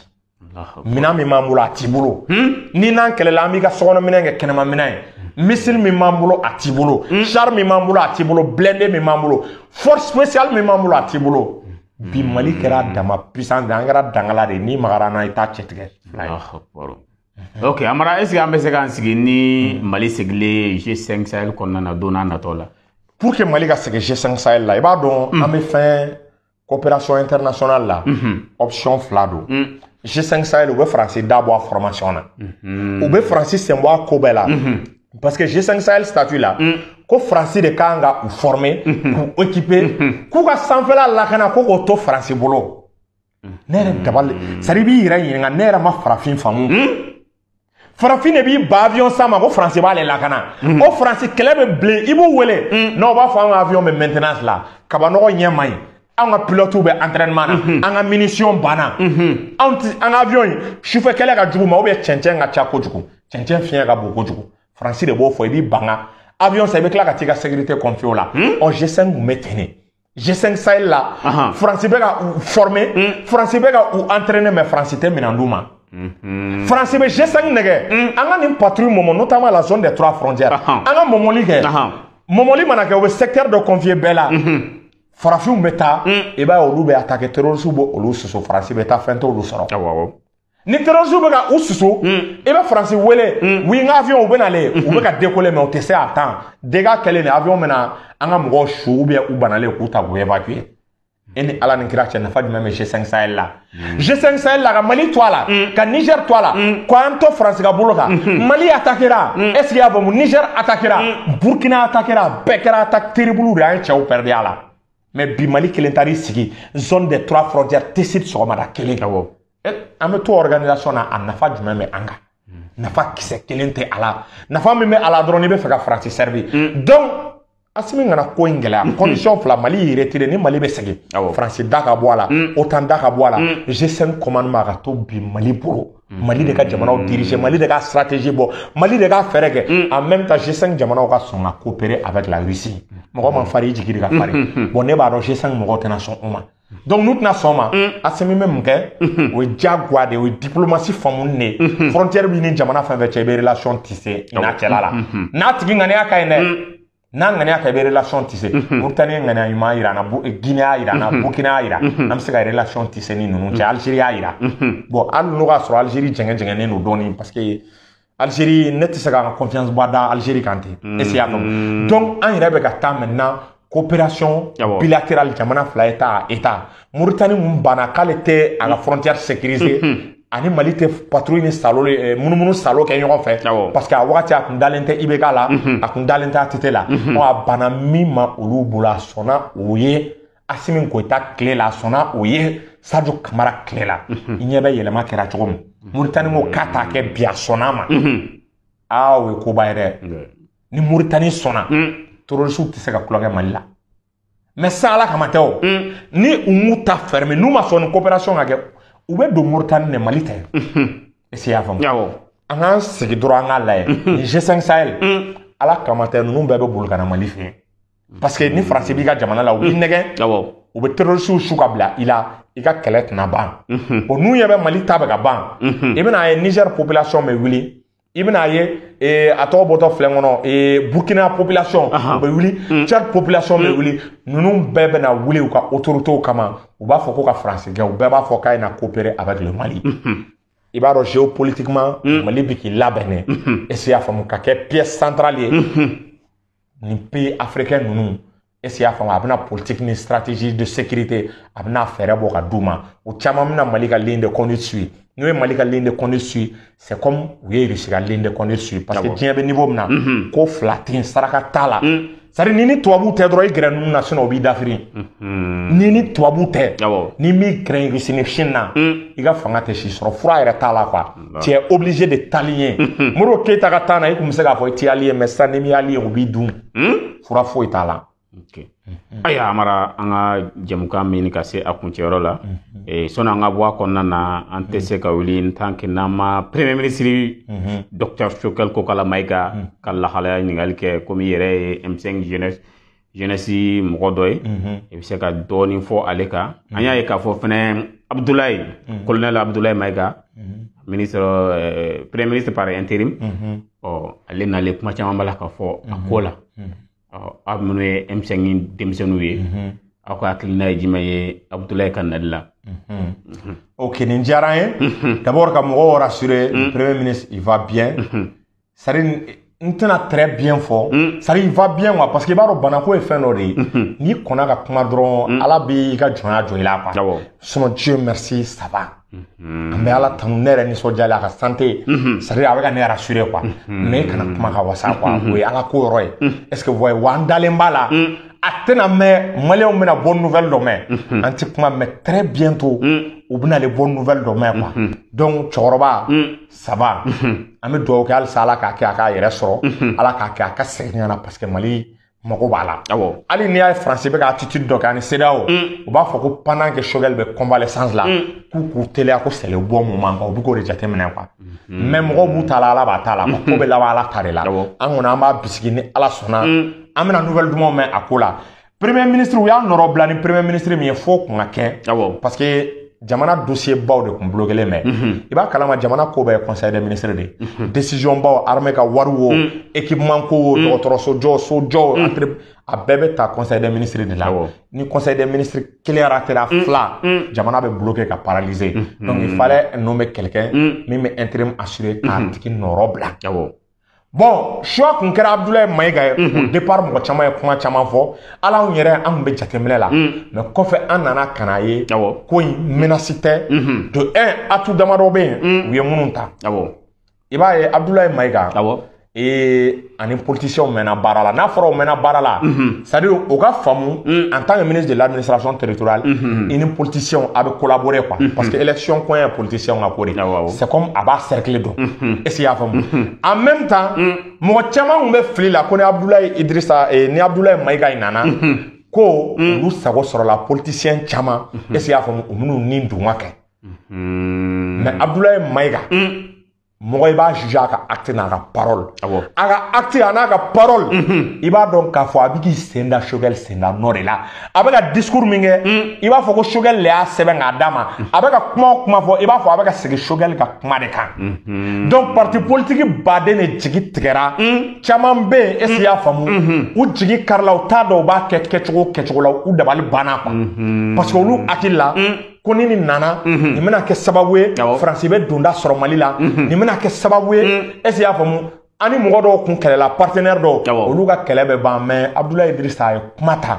Minɛn min b'an bolo, a t'i bolo. Ni n'an kɛlɛla, an b'i ka sokɔnɔ minɛn kɛ kɛnɛma minɛn ye. Missile min b'an bolo, a t'i bolo. Char min b'an bolo, a t'i bolo. Blindé min b'an bolo, force spéciale min b'an bolo, a t'i bolo. Bi Mali kɛra dama puissance de, an kɛra dangala de ye. N'i magara an na, i t'a cɛ tigɛ. Ok, Amara, est ce que an bɛ se k'an sigi ni Mali segilen G5 Sahel kɔnɔna na don n'a natɔ la? Pour que Mali ka segin G5 Sahel la, i b'a dɔn, an bɛ fɛn coopération internationale la, option fila don. G5 Sahel, u bɛ Faransi da bɔ a formation na, u bɛ Faransi sen bɔ a ko bɛɛ la, parce que G5 Sahel statut la, ko Faransi de kan ka u former, k'u équiper, k'u ka sanfɛla lakana, ko k'o to Faransi bolo. Ne yɛrɛ dabali, c'est à dire i b'i yɛrɛ ɲininka, ne yɛrɛ ma farafin faamu. Farafin de b'i ba avion san ma ko Faransi b'ale lakana. O Faransi, kɛlɛ bɛ bilen, i b'u wele, n'o b'a fɔ an ka avion bɛ maintenance la, kabanɔgɔ ɲɛ man ɲi, an ka pilote bɛ entraînement na, an ka munition banna, anw ti an ka avion in sufɛ kɛlɛ ka jugu ma, ou bien cɛncɛn ka ca kojugu, cɛncɛn fiɲɛ ka bon kojugu. Faransi de b'o fɔ, i b'i ban ka avion san, i bɛ tila ka t'i ka sécurité confier o la. Ɔ, G5 kun bɛ ten de. G5 Sahel la, Faransi bɛ ka u former, Faransi bɛ ka u entraîner, mais Faransi tɛ minɛn d'u ma. Faransi bɛ G5 nɛgɛ, an ka nin patrouille mɔmɔ, notamment la zone des trois frontières, an ka mɔmɔli kɛ. Mɔmɔli mana kɛ, u bɛ secteur dɔ confier bɛɛ la. Farafinw bɛ taa, i b'a ye, olu bɛ attaquer, terroristes bɛ olu susu, Faransi bɛ taa, fɛn t'olu sɔrɔ. Ni terroristes bɛ ka u susu, i bɛ Faransi wele: oui, n ka avion u bɛ nalen, u bɛ ka décoller, mais u tɛ se à temps, dégâts kɛlen de, avion bɛ na an ka mɔgɔw su ou bien u banalen k'u ta k'u évacuer. E ni Ala ni kira cɛ, nafa jumɛn bɛ G5 Sahel la? G5 Sahel la, ka Mali to a la, ka Niger to a la, k'an to Faransi ka bolo kan. Mali attaquera, est ce que i y'a faamu? Niger attaquera, Burkina attaquera, bɛɛ kɛra attaque terrible de, an ye cɛw perdu a la. Mais bi, Mali kelen taar'i sigi zone des trois frontières, Tessit, sɔgɔmada kelen. An bɛ to organisation na, a nafa jumɛn bɛ an kan? Nafa kisɛ kelen tɛ a la. Nafa min bɛ a la dɔrɔn, n'i bɛ fɛ ka Faransi servir. Donc Asimi kana ko in gɛlɛya. Condition fila: Mali y'i retiré, ni Mali bɛ segin, Faransi da ka bɔ a la, OTAN da ka bɔ a la, G5 commandement ka to bi Mali bolo, Mali de ka jamanaw diriger, Mali de ka stratégie bɔ, Mali de ka fɛɛrɛ kɛ. En même temps, G5 jamanaw ka sɔn ka coopérer avec la Russie. Mɔgɔ ma farin, i jigi de ka farin. Bon, ne b'a dɔn G5 mɔgɔw tɛna sɔn o ma. Donc n'u tɛna sɔn o ma, Asimi bɛ mun kɛ? O ye diyagoya de ye, o ye diplomatie faamuni de ye. Frontière b'i ni jamana fɛn fɛn cɛ, i bɛ relation tisser i n'a cɛla la. N'a tigi ŋaniya ka ɲi dɛ, n'a ŋaniya ka, i bɛ relation tisser. Mauritanie ye ŋaniya ɲuman yira an na, Guinée y'a yira an na, Burkina y'a yira, an bɛ se ka relation tisser ni ninnu cɛ. Algérie y'a yira. Bon, hali n'o k'a sɔrɔ Algérie jɛngɛ jɛngɛnnen don dɔɔnin, parce que Algérie, ne tɛ se ka n ka confiance ba da Algérie kan ten. Est ce que i y'a faamu? Donc an yɛrɛ bɛ ka taa maintenant coopération bilatérale, jamana fila, état à état. Mauritanie mun banna k'ale tɛ a ka frontière sécuriser, ani Mali tɛ patrouille ni salo, munumunu salo kɛ ɲɔgɔn fɛ, parce que a wagati a kun dalen tɛ IBK la, a kun dalen tɛ ATT la. Ɔ, a banna min ma olu bolo, a sɔnna o ye Asimi Goïta tile la, a sɔnna o ye Sadio Kamara tile la. I ɲɛ bɛ yɛlɛma kɛra cogo min. Mauritanie ko k'a t'a kɛ bi, a sɔnna a ma. Aa, o ye koba ye dɛ. Ni Mauritanie sɔnna, terroristes tɛ se ka tulonkɛ Mali la. Mais san Ala kama tɛ o, ni u m'u ta fermer, n'u ma sɔn ni coopération ka kɛ, u bɛ don Mauritanie de, Mali tɛ. Est ce que i y'a faamu? An k'an sigi dɔrɔn, an k'a lajɛ ni G5 Sahel, Ala kama tɛ, ninnu bɛɛ bɛ boli ka na Mali fɛ, parce que ni Faransi b'i ka jamana la, u b'i nɛgɛn, u bɛ terroristes su ka bila i la, i ka kɛlɛ tɛna ban. Bon, n'u ɲɛ bɛ Mali ta bɛ ka ban, i bɛna ye Niger population bɛ wuli, i bɛna ye a tɔgɔ bɔtɔ filɛ kɔnɔ, Burkina population u bɛ wuli, Tchad population bɛ wuli. Ninnu bɛɛ bɛna wuli u ka autorités kama, u b'a fɔ ko ka Faransi gɛn, u bɛɛ b'a fɔ k'a ye na coopérer avec le Mali. I b'a dɔn, géopolitiquement, Mali bɛ k'i labɛn dɛ. Est ce que i y'a faamu? Ka kɛ pièce centrale ye nin pays africain ninnu. Est ce que i y'a faamu? A bɛna politique ni stratégie de sécurité, a bɛna fɛɛrɛ bɔ ka d'u ma. O caman bɛna Mali ka ligne de conduite suivre. N'u ye Mali ka ligne de conduite suivre, c'est comme u ye Russie ka ligne de conduite suivre, parce que diɲɛ bɛ niveau min na, ko fila tɛ yen, saraka t'a la. C'est à dire, ni tubabuw tɛ dɔrɔn, i gɛrɛ ninnu na, sinon u b'i dafiri. Ni tubabuw tɛ, ni m'i gɛrɛ Russie ni Chine na, i ka fanga tɛ si sɔrɔ. Fura yɛrɛ t'a la quoi, tu es obligé de t'allier. Modibo Keyita ka taa na, i kun bɛ se k'a fɔ i t'i allier, mais sisan n'i m'i allier, u b'i dun. Fura foyi t'a la. Ayiwa Amara, an ka jɛmukan min ka se a kuncɛyɔrɔ la, sɔnni an ka bɔ a kɔnɔna na, an tɛ se ka wuli tant que n'an ma premier ministre docteur Choguel Kokalla Maïga ka lahalaya ɲininkali kɛ. Komi i yɛrɛ ye M5 jeunesse mɔgɔ dɔ ye, i bɛ se ka dɔɔnin fɔ ale kan. An y'a ye k'a fɔ fɛnɛ Abdoulaye, colonel Abdoulaye Maïga, ministre, premier ministre par intérim, ɔ, ale nalen, kuma caman b'a la ka fɔ a ko la. Aw minnu ye M5 denmisɛnninw ye, aw ka hakilina ye jumɛn ye Abdoulaye ka nali la? Ok, nin diyara n ye. D'abord, ka mɔgɔw rassurer, le premier ministre, il va bien. C'est à dire, n tɛna très bien fɔ, c'est à dire, il va bien quoi, parce que i b'a dɔn, banako ye fɛn dɔ de ye, n'i kɔnna ka kuma dɔrɔn, Ala b'i ka jɔnya jɔ i la quoi. Sinon, Dieu merci, ça va. An bɛ Ala tanu, ne yɛrɛ nisɔndiyalen a ka santé, c'est à dire, a bɛ ka ne rassurer quoi. Mais i kana kuma ka wasa quoi, o ye Ala ko yɔrɔ ye. Est ce que vous voyez? Wa an dalen b'a la, a tɛna mɛn, maliyɛnw bɛna bonne nouvelle dɔ mɛn. An ti kuma, mais très bientôt u bɛna le bonne nouvelle dɔ mɛn quoi. Donc cɛkɔrɔba, ça va. An bɛ dugawu kɛ halisa, Ala k'a kɛ a k'a yɛrɛ sɔrɔ, Ala k'a kɛ a ka segin ka na, parce que Mali mago b'a la. Hali n'i y'a ye Faransi bɛ ka attitude dɔ kɛ ani CEDEAO, u b'a fɔ ko pendant que Choguel bɛ convalescence la, k'u k'u teliya ko c'est le bon moment quoi. U bɛ k'o de jateminɛ quoi. Mais mɔgɔw b'u ta la, Ala b'a ta la quoi. Ko bɛ laban Ala ta de la. An kɔni, an b'a bisigi, ni Ala sɔnna, an bɛna nouvelle dumanw mɛn a ko la. Premier ministre, u y'a nɔrɔ bila ni premier ministre min ye, fo kun ka kɛ, parce que jamana dossier baw de kun bloqué mɛ. I b'a kalama, jamana ko bɛɛ ye conseil des ministres de décision baw, armée ka wari wo, équipement ko wo, dɔgɔtɔrɔso jɔ, so jɔ, a bɛɛ bɛ ta conseil des ministres de la. Ni conseil des ministres kelen ratera, fila, jamana bɛ bloqué ka paralyser. Donc il fallait nommer quelqu'un min bɛ intérim assurer k'a tigi nɔrɔ bila. Bon, choix kun kɛra Abdoulaye Maïga ye au départ, mɔgɔ caman ye kuma caman fɔ, ala anw yɛrɛ an kun bɛ jateminɛ la, mais kɔfɛ an nana ka na ye ko in menace tɛ. De un, atu damadɔ bɛ yen u ye minnu ta. I b'a ye Abdoulaye Maïga ani politiciens mɛnna baara la. N'a fɔra o mɛnna baara la, c'est à dire o ka faamu en tant que ministre de l'administration territoriale, i ni politiciens a bɛ collaborer quoi, parce que élection ko ye politiciens ka ko de, c'est comme a b'a cercle dɔn. Est ce que i y'a faamu? En même temps, mɔgɔ caman tun bɛ fili la ko ni Abdoulaye Idrissa, ni Abdoulaye Maïga in nana, ko olu sago sɔrɔla politicien caman, est ce que i y'a faamu, u minnu ni dun ka kɛ. Mais Abdoulaye Maïga, mɔgɔ i b'a juger a ka acte n'a ka parole. A ka acte a n'a ka parole, i b'a dɔn k'a fɔ a bɛ k'i sen da Choguel sen da nɔ de la. A bɛ ka discours min kɛ, i b'a fɔ ko Choguel de y'a sɛbɛn k'a d'a ma. A bɛ ka kuma o kuma fɔ, i b'a fɔ a bɛ ka segin Choguel ka kuma de kan. Donc parti politique baden de jigi tigɛra, caman bɛ yen, est ce que i y'a faamu, u jigi karila, u t'a dɔn u b'a kɛ kɛcogo kɛcogo la, u dabali banna quoi, parce que olu hakili la ko ni nin nana, nin bɛna kɛ sababu ye Faransi bɛ donda sɔrɔ Mali la, nin bɛna kɛ sababu ye, est ce que i y'a faamu, an ni mɔgɔ dɔw kun kɛlɛla, partenaire dɔw, olu ka kɛlɛ bɛ ban. Mais Abdoulaye Idrissa ye kuma ta,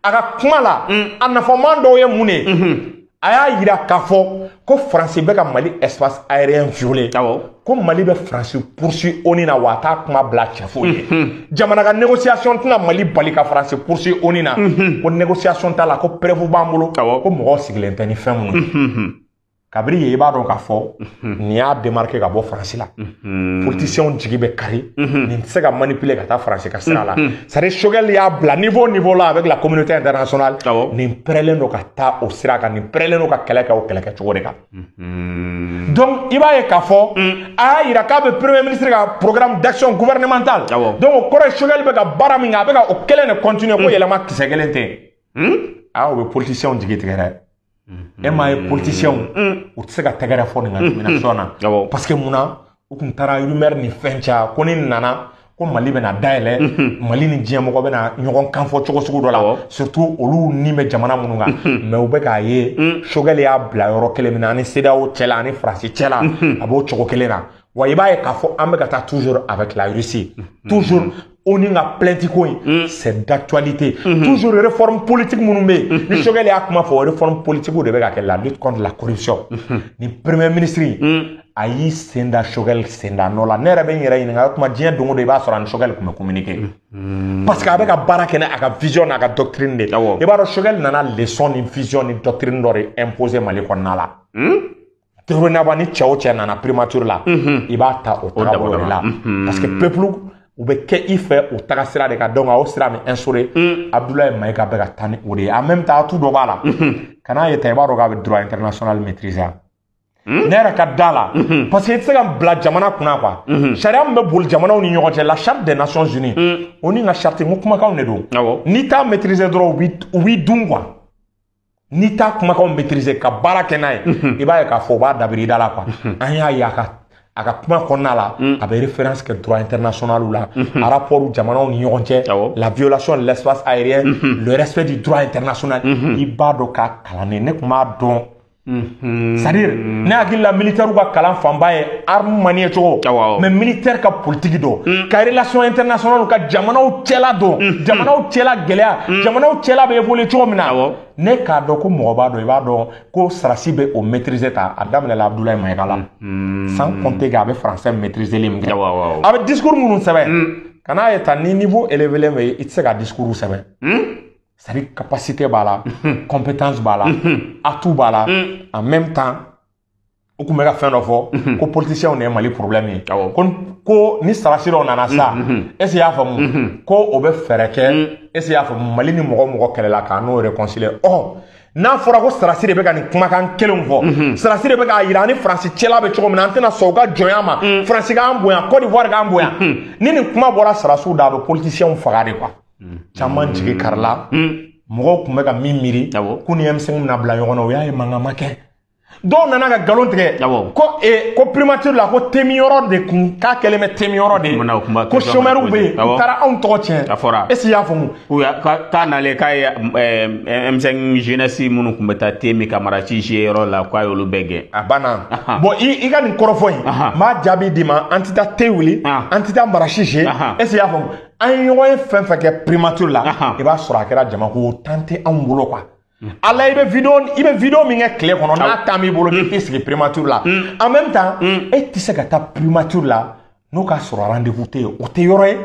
a ka kuma la a nafaman dɔw ye mun de ye? A y'a yira k'a fɔ ko Faransi bɛ ka Mali espace aérien violer, ko Mali bɛ Faransi poursuit ONU na, wa a t'a kuma bila cɛ foyi ye. Jamana ka négociation tɛna Mali bali ka Faransi poursuit ONU na, ko négociation t'a la, ko preuve b'an bolo, ko mɔgɔw sigilen tɛ ni fɛn minnu ye. Kabiri yen, i b'a dɔn k'a fɔ nin y'a démarqué ka bɔ Faransi la, politiciens jigi bɛ kari, nin tɛ se ka manipuler ka taa Faransi ka sira la. C'est à dire Choguel y'a bila niveau la avec la communauté internationale, nin pɛrɛlen don ka taa o sira kan, nin pɛrɛlen don ka kɛlɛ kɛ o kɛlɛkɛcogo de kan. Donc i b'a ye k'a fɔ a y'a yira k'a bɛ premier ministre ka programme d'action gouvernementale. Donc o kɔrɔ ye Choguel bɛ ka baara min kɛ, a bɛ ka o kelen de continuer, ko yɛlɛma kisɛ kelen tɛ yen. Aa, o bɛ politiciens jigi tigɛ dɛ. E m'a ye, politiciens u tɛ se ka tɛgɛrɛ fɔ nin ka nomination na, parce que munna u kun taara rumeur ni fɛn caya ko ni nana, ko Mali bɛna dayɛlɛ, Mali ni diɲɛ mɔgɔ bɛna ɲɔgɔn kan fɔ cogo sugu dɔ la, surtout olu ni bɛ jamana minnu kan. Mais u bɛ k'a ye Choguel y'a bila yɔrɔ kelen min na, ani CEDEAO cɛla ani Faransi cɛla, a b'o cogo kelen na. Wa i b'a ye k'a fɔ an bɛ ka taa toujours avec la Russie, toujours ONU ka plainte ko in, c'est d'actualité, toujours réforme politique minnu bɛ yen, ni Choguel y'a kuma fɔ, réforme politique de bɛ ka kɛ, la lutte contre la corruption. Ni premier ministre a y'i sen da Choguel sen da nɔ la, ne yɛrɛ bɛ n yɛrɛ ɲininka, o tuma diɲɛ don o don i b'a sɔrɔ a ni Choguel tun bɛ communiquer, parce que a bɛ ka baara kɛ ni a ka vision n'a ka doctrine de. I b'a dɔn Choguel nana leçon ni vision ni doctrine dɔ de imposer Mali kɔnɔna la. Dorénavant, ni cɛ o cɛ nana primature la, i b'a ta o tagabolo de la, parce que peuple u bɛ kɛ i fɛ o taga sira de kan. Donc a y'o sira min instauré, Abdoulaye Maïga bɛ ka taa ni o de ye. En même temps, atu dɔ b'a la, kan'a ye ta, i b'a dɔn k'a bɛ droit international maîtriser. Ne yɛrɛ ka da la, parce que i tɛ se ka bila jamana kunna quoi, sariya min bɛ boli jamanaw ni ɲɔgɔn cɛ, la charte des Nations Unies, o ni ka charte, n ko kumakanw de don, n'i t'a maîtriser dɔrɔn, u b'i dun quoi. N'i t'a kumakanw maîtriser ka baara kɛ n'a ye, i b'a ye k'a fɔ u b'a dabiri i da la quoi. An y'a ye a ka kuma kɔnɔna la, a bɛ référence kɛ droit international la, a rapport jamanaw ni ɲɔgɔn cɛ, la violation de l'espace aérien, le respect du droit international. I b'a dɔn k'a kalannen, ne tun b'a dɔn, c'est à dire ne hakili la militaire ka kalan fanba ye arme manier cogo, mais militaire ka politique dɔn, ka relation internationale, ka jamanaw cɛla dɔn, jamanaw cɛla gɛlɛya, jamanaw cɛla bɛ évoluer cogo min na, ne k'a dɔn ko mɔgɔ b'a dɔn, i b'a dɔn ko sarasi bɛ o maîtriser ta, a daminɛla Abdoulaye Maïga la. Sans compter que a bɛ français maîtriser min kɛ, a bɛ discours minnu sɛbɛn, kan'a ye ta ni niveau élevé bɛ, i tɛ se ka discours sɛbɛn. C'est-à-dire capacité b'a la, compétence b'a la, atout b'a la. En même temps, u kun bɛ ka fɛn dɔ fɔ ko politiciens de ye Mali problème ye, ko ni sarasi dɔw nana sa, est ce que i y'a faamu, ko o bɛ fɛɛrɛ kɛ, est ce que i y'a faamu, Mali ni mɔgɔ mɔgɔ kɛlɛla k'an n'o réconcilier. Ɔ, n'a fɔra ko sarasi de bɛ ka nin kumakan kelenw fɔ, sarasi de bɛ k'a yira an ni Faransi cɛla bɛ cogo min na, an tɛna sɔn u ka jɔnya ma, Faransi k'an bonya, Côte d'Ivoire k'an bonya, ni nin kuma bɔra sarasiw da, a bɛ politiciens faga de quoi. Caman jigi karila, mɔgɔw tun bɛ ka min miiri ko ni M5 bɛna bila ɲɔgɔn na, o y'a ye mankan ma kɛ. Dɔw nana ka nkalon tigɛ ko primature la ko temiyɔrɔ de kun k'a kɛlen bɛ temiyɔrɔ de ye ko chômeurs bɛ yen u taara anw tɔgɔ tiɲɛ. A fɔra. Est-ce que i y'a faamu? K'a nalen k'a ye M5 jeunesse minnu tun bɛ taa te min ka Maraci jouer yɔrɔ la k'a y'olu bɛɛ gɛn. A banna. Bon i ka nin kɔrɔfɔ in n b'a jaabi d'i ma, an tɛ taa te wuli, an tɛ taa Maraci jouer. Est-ce que i y'a faamu? An ye ɲɔgɔn ye fɛn fɛn kɛ primature la, i b'a sɔrɔ a kɛra jamako tan tɛ anw bolo quoi. Ala i bɛ vidéo min kɛ tile kɔnɔ n'a temps b'i bolo k'i t'i sigi primature la. En même temps e tɛ se ka taa primature la n'o k'a sɔrɔ rendez-vous tɛ yen, o tɛ yɔrɔ ye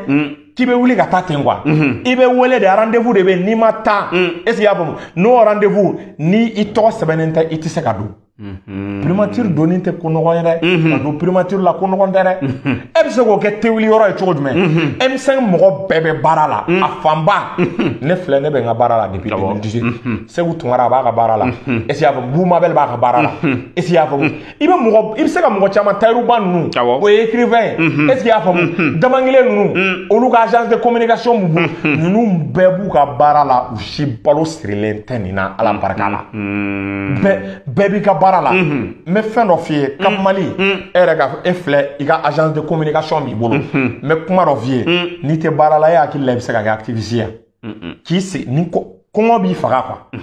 k'i bɛ wuli ka taa ten quoi. I bɛ wele de, rendez-vous de bɛ yen, n'i ma taa, est-ce que i y'a faamu? N'o rendez-vous ni i tɔgɔ sɛbɛnnen tɛ, i tɛ se ka don. Primature donni tɛ ko nɔgɔn ye dɛ. Ka don primature la ko nɔgɔn tɛ dɛ. E bɛ se k'o kɛ tewuli yɔrɔ ye cogo jumɛn? M5 mɔgɔ bɛɛ bɛ baara la, a fanba. Ne filɛ, ne bɛ n ka baara la depuis 2018. Segu Tunkara a b'a ka baara la. Est-ce que i y'a faamu? Bou Mabel b'a ka baara la. Est-ce que i y'a faamu? I bɛ se ka mɔgɔ caman, Tayiruba ninnu, o ye écrivain ye. Est-ce que i y'a faamu? Damangelen ninnu, olu ka agence de communication b'u bolo. Ninnu bɛɛ b'u ka baara la, u si balo sirilen tɛ nin na, Ala barika la. Bɛɛ b'i ka baara la. N bɛ fɛn dɔ f'i ye, Cap Mali, e yɛrɛ ka e filɛ, i ka agence de communication b'i bolo. N bɛ kuma dɔ f'i ye, n'i tɛ baara la, e hakili la i bɛ se ka kɛ activiste ye. K'i sigi ni kɔngɔ b'i faga quoi.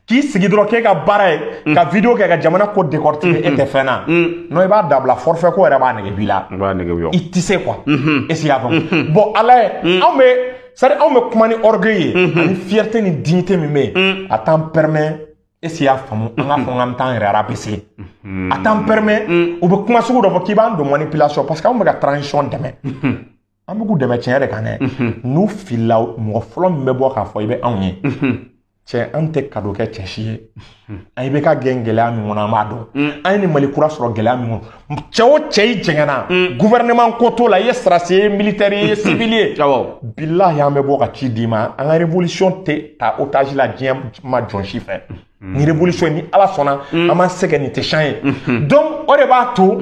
K'i sigi dɔrɔn k'e ka baara ye ka vidéo kɛ ka jamana ko décortiquer, e tɛ fɛn na. Non, i b'a dabila, forfait ko yɛrɛ b'a nege b'i la. I tɛ se quoi. Est-ce que i y'a faamu? Bon ala ye, anw bɛ, c'est-à-dire anw bɛ kuma ni orgueil ye ani fierté ni dignité min bɛ yen, a t'an permet. Est-ce que i y'a faamu? An k'a fɔ k'an bɛ taa an yɛrɛ rabaisser. A t'an permet. U bɛ kuma sugu dɔ fɔ k'i b'an don manipulation parce que anw bɛ ka transition dɛmɛ. An bɛ k'u dɛmɛ tiɲɛ de kan dɛ. N'u filila, mɔgɔ fɔlɔ min bɛ bɔ k'a fɔ i bɛ anw ye. Cɛ, an tɛ cadeau kɛ cɛ si ye. An bɛ ka gɛn gɛlɛya min kɔnɔ, an b'a dɔn. An ye nin Mali kura sɔrɔ gɛlɛya min kɔnɔ. Cɛ o cɛ i jɛngɛnna, gouvernement ko t'o la, i ye sarasi ye, militaire ye, civil ye. Bilahi an bɛ bɔ ka ci d'i ma. An ka révolution tɛ ta otage la diɲɛ ma jɔn si fɛ. Ni révolution ni Ala sɔnna, an m'an sɛgɛn, nin tɛ chan ye. Donc o de b'a to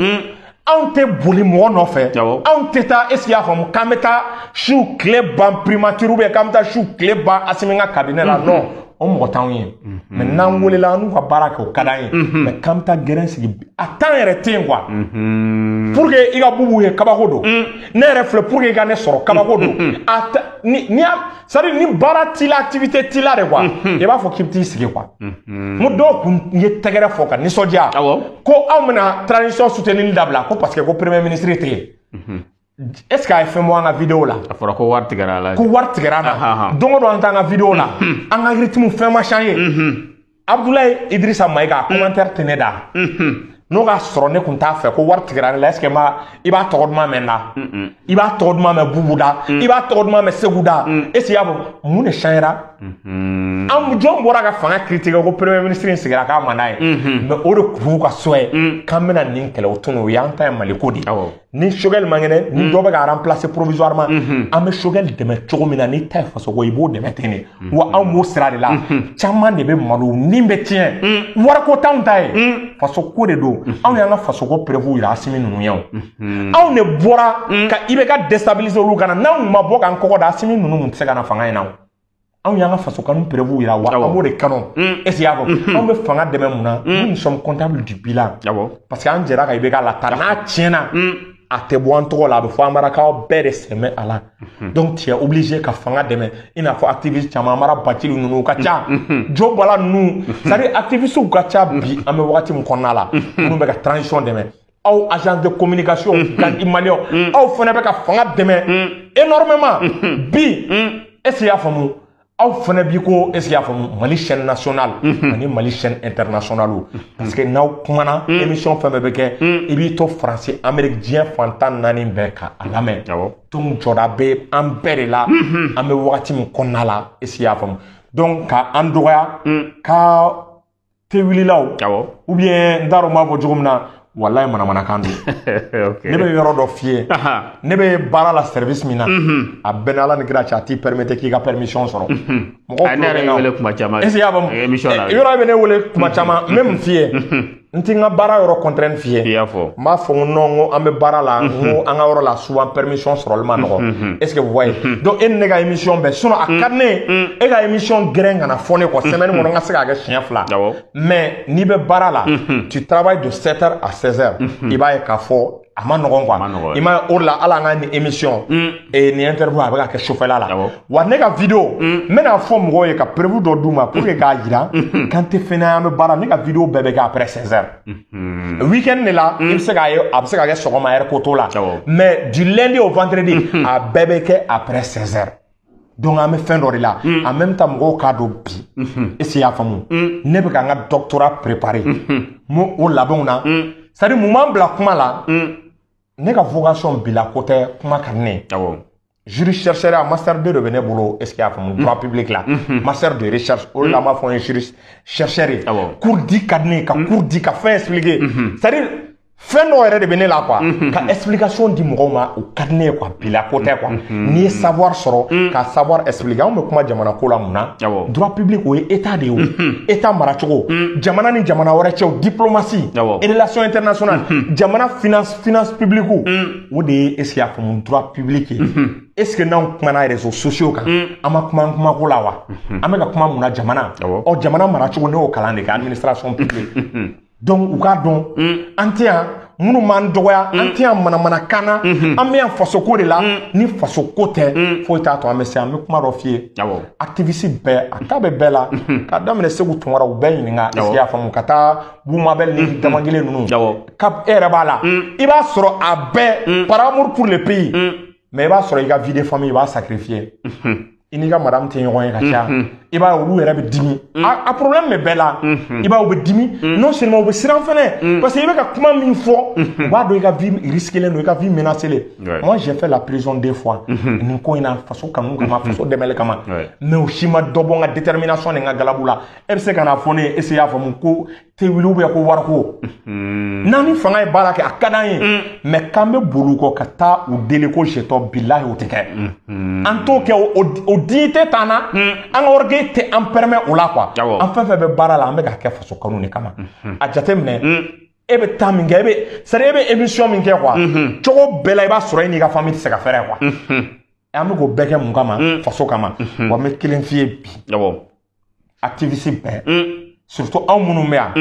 anw tɛ boli mɔgɔ nɔfɛ, anw tɛ taa, est-ce que i y'a faamu, k'an bɛ taa su tile ban primature ou bien k'an bɛ taa su tile ban Assimi ka cabinet la. Non, o mɔgɔ t'anw ye. Mais n'an welela, an n'u ka baara kɛ, o ka d'an ye. Mais k'an bɛ taa gɛrɛn sigi, a temps yɛrɛ tɛ yen quoi. Pour que i ka Bubu ye, kabako don. Ne yɛrɛ filɛ, pour que i ka ne sɔrɔ, kabako don. A ni ni c'est-à-dire ni baara t'i la, activité t'i la de quoi. I b'a fɔ k'i bɛ t'i sigi quoi. N ko dɔw kun ye tɛgɛrɛ fɔ ka nisɔndiya. Ko anw bɛna transition soutenir dabila ko parce que ko premier ministre tɛ yen. Est-ce que a ye fɛn bɔ an ka vidéo la? A fɔra ko wari tigɛra a la. Ko wari tigɛra an na. Don o don an t'an ka vidéo la. An ka rythme fɛn ma changer. Abdoulaye Idrissa Maïga commentaire tɛ ne da. N'o k'a sɔrɔ ne kun t'a fɛ ko wari tigɛra ne la, est-ce que i b'a tɔgɔ duman mɛn n da? I b'a tɔgɔ duman mɛn Bubu da? I b'a tɔgɔ duman mɛn Segu da? Est-ce que i y'a fɔ mun de changera? An jɔn bɔra ka fanga critiquer ko premier ministre in sigira k'a man d'a ye. Mais o de kun y'u ka souhait k'an bɛna nin kɛlɛ, o tun o y'an ta ye Mali ko de ye. Ni Choguel man kɛnɛ, ni dɔ bɛ ka remplacer provisoirement, an bɛ Choguel dɛmɛ cogo min na, n'i ta ye fasoko ye, i b'o dɛmɛ ten de. Wa anw b'o sira de la. Caman de bɛ malo ni bɛ tiɲɛ. Wariko t'anw ta ye. Fasoko de don. Anw y'an ka fasoko preuve yira Assimi ninnu ye o. Anw de bɔra ka IBK déstabiliser olu kana, n'anw ma bɔ k'an kɔkɔ da, Assimi ninnu tun tɛ se ka na fanga in na o. Anw y'an ka faso kanu preuve yira, wa an b'o de kanu. Est-ce que i y'a fɔ? Anw bɛ fanga dɛmɛ mun na? Nous, nous sommes comptables du bilan. Parce que an jɛra ka IBK la ta, n'a tiɲɛna, a tɛ bɔ an tɔgɔ la, a bɛ fɔ an marakaw bɛɛ de sɛmɛ a la. Donc tu es obligé ka fanga dɛmɛ, i n'a fɔ activiste caman, Mara Bacili ninnu ka ca, Jo Bala ninnu, c'est-à-dire activistes ka ca bi, an bɛ wagati min kɔnɔna la, minnu bɛ ka transition dɛmɛ. Aw agence de communication maliyɛnw, aw fana bɛ ka fanga dɛmɛ énormément bi. Est-ce que i y'a faamu? Aw fana bi ko, est-ce que i y'a faamu, Mali chaîne nationale ani Mali chaîne internationale, parce que n'aw kumana, émission fɛn bɛɛ bɛ kɛ, i b'i to Faransi, Amérique, diɲɛ fan 14 bɛɛ ka a lamɛn. Donc jɔda bɛ an bɛɛ de la, an bɛ wagati min kɔnɔna la, est-ce que i y'a faamu? Donc ka an dɔgɔya ka te wililaw ou bien n t'a dɔn n b'a fɔ cogo min na, walayi manamanakan don. Ne bɛ yɔrɔ dɔ f'i ye, ne bɛ baara la service min na, a bɛɛ ni Ala ni kira cɛ, a t'i permettre k'i ka permission sɔrɔ. Mɔgɔw ne yɛrɛ wele kuma caman. Est-ce que i y'a faamu? Yɔrɔ bɛ ne wele kuma caman, n bɛ mun f'i ye? N ti n ka baara yɔrɔ contrainte f'i ye. I y'a fɔ. N b'a fɔ n ko non, n ko an bɛ baara la, n ko an ka yɔrɔ la souvent permission sɔrɔli ma nɔgɔ. Est ce que vous voyez? Donc e ni ne ka émission bɛɛ, sinon a ka di ne ye e ka émission gɛrɛn ka na fɔ ne kɔ semaine kɔnɔ, n ka se k'a kɛ siɲɛ 2. Mais n'i bɛ baara la, tu travailles de 7 heures à 16 heures, i b'a ye k'a fɔ a ma nɔgɔn quoi. I m'a ye, o de la hali an ka nin émission et nin interview a bɛ ka kɛ sufɛla la. Wa ne ka vidéo, n bɛna fɔ mɔgɔw ye ka preuve dɔ d'u ma pour que k'a jira k'an tɛ fɛn an bɛ baara. Ne ka vidéo bɛɛ bɛ kɛ après 16 heures. Week-end de la, i bɛ se k'a ye a bɛ se ka kɛ sɔgɔma heure ko t'o la. Mais du lundi au vendredi, a bɛɛ bɛ kɛ après 16 heures. Donc an bɛ fɛn dɔ de la. En même temps mɔgɔw k'a dɔn bi. Est-ce que i y'a faamu? Ne bɛ ka n ka doctorat préparer. N b'o o labɛnw na. C'est à dire mun b'an bila kuma la? Ne ka vocation bila ko tɛ, kuma ka di ne ye. Juriste chercheur a master 2 de bɛ ne bolo, est ce que i y'a faamu, droit public la. Master de recherche, o de la n b'a fɔ n ye juriste chercheur ye. Cours di ka di ne ye, ka cours di, ka fɛn expliquer. C'est à dire fɛn dɔw yɛrɛ de bɛ ne la quoi. Ka explication di mɔgɔw ma, o ka di ne ye quoi, bila ko tɛ quoi. N'i ye savoir sɔrɔ, ka savoir expliquer, anw bɛ kuma jamana ko la mun na? Droit public o ye état de ye o. État maracogo, jamana ni jamana wɛrɛ cɛw, diplomatie, relation internationale, jamana finance, finance publique, o de ye, est ce que i y'a faamu, droit public ye. Est ce que n'anw kumana réseaux sociaux kan, an ma kuma an kumako la wa? An bɛ ka kuma mun na? Jamana. Ɔ jamana maracogo, ne y'o kalan de kɛ, administration publique. Donc u k'a dɔn an tɛ yan minnu b'an dɔgɔya, an tɛ yan manamanakan na, an bɛ yan fasoko de la. Ni fasoko tɛ, foyi t'a to an bɛ se. An bɛ kuma dɔ f'i ye, activiste bɛɛ a ta bɛ bɛɛ la, k'a daminɛ Segu Tunkara, u bɛɛ ɲininka, est ce que i y'a faamu, ka taa Bumabel ni Damagelen ninnu, ka e yɛrɛ b'a la, i b'a sɔrɔ a bɛɛ par amour pour le pays, mais i b'a sɔrɔ i ka vie de famille i b'a sacrifier. I n'i ka madame tɛ ɲɔgɔn ye ka caya, i b'a ye olu yɛrɛ bɛ dimi. A problème bɛ bɛɛ la, i b'a ye u bɛ dimi, non seulement u bɛ siran fɛnɛ, parce que i bɛ ka kuma min fɔ, u b'a dɔn i ka vie risquée don, i ka vie menacée. Moi j'ai fait la prison 2 fois nin ko in na, faso kanu kama, faso dɛmɛli kama, mais o si ma dɔ bɔ n ka détermination ni n ka galabu la. E bɛ se ka na fɔ ne ye, est ce que i y'a faamu, ko tɛ wuli ou bien ko wariko n'an ni fanga ye baara kɛ, a ka d'an ye, mais k'an bɛ boli u kɔ ka taa u deli ko jetɔ, bilahi o tɛ kɛ. An t'o kɛ, o dignité t'an na, an ka orgueil tɛ an permet o la quoi. An fɛn fɛn bɛ baara la, an bɛ k'a kɛ faso kanu de kama. A jateminɛ, e bɛ taa min kɛ, e bɛ, c'est à dire e bɛ émission min kɛ quoi, cogo bɛɛ la i b'a sɔrɔ e n'i ka famille tɛ se ka fɛrɛ quoi. An bɛ k'o bɛɛ kɛ mun kama? Faso kama. Wa n bɛ kelen f'i ye bi, activiste bɛɛ, surtout anw minnu bɛ yan,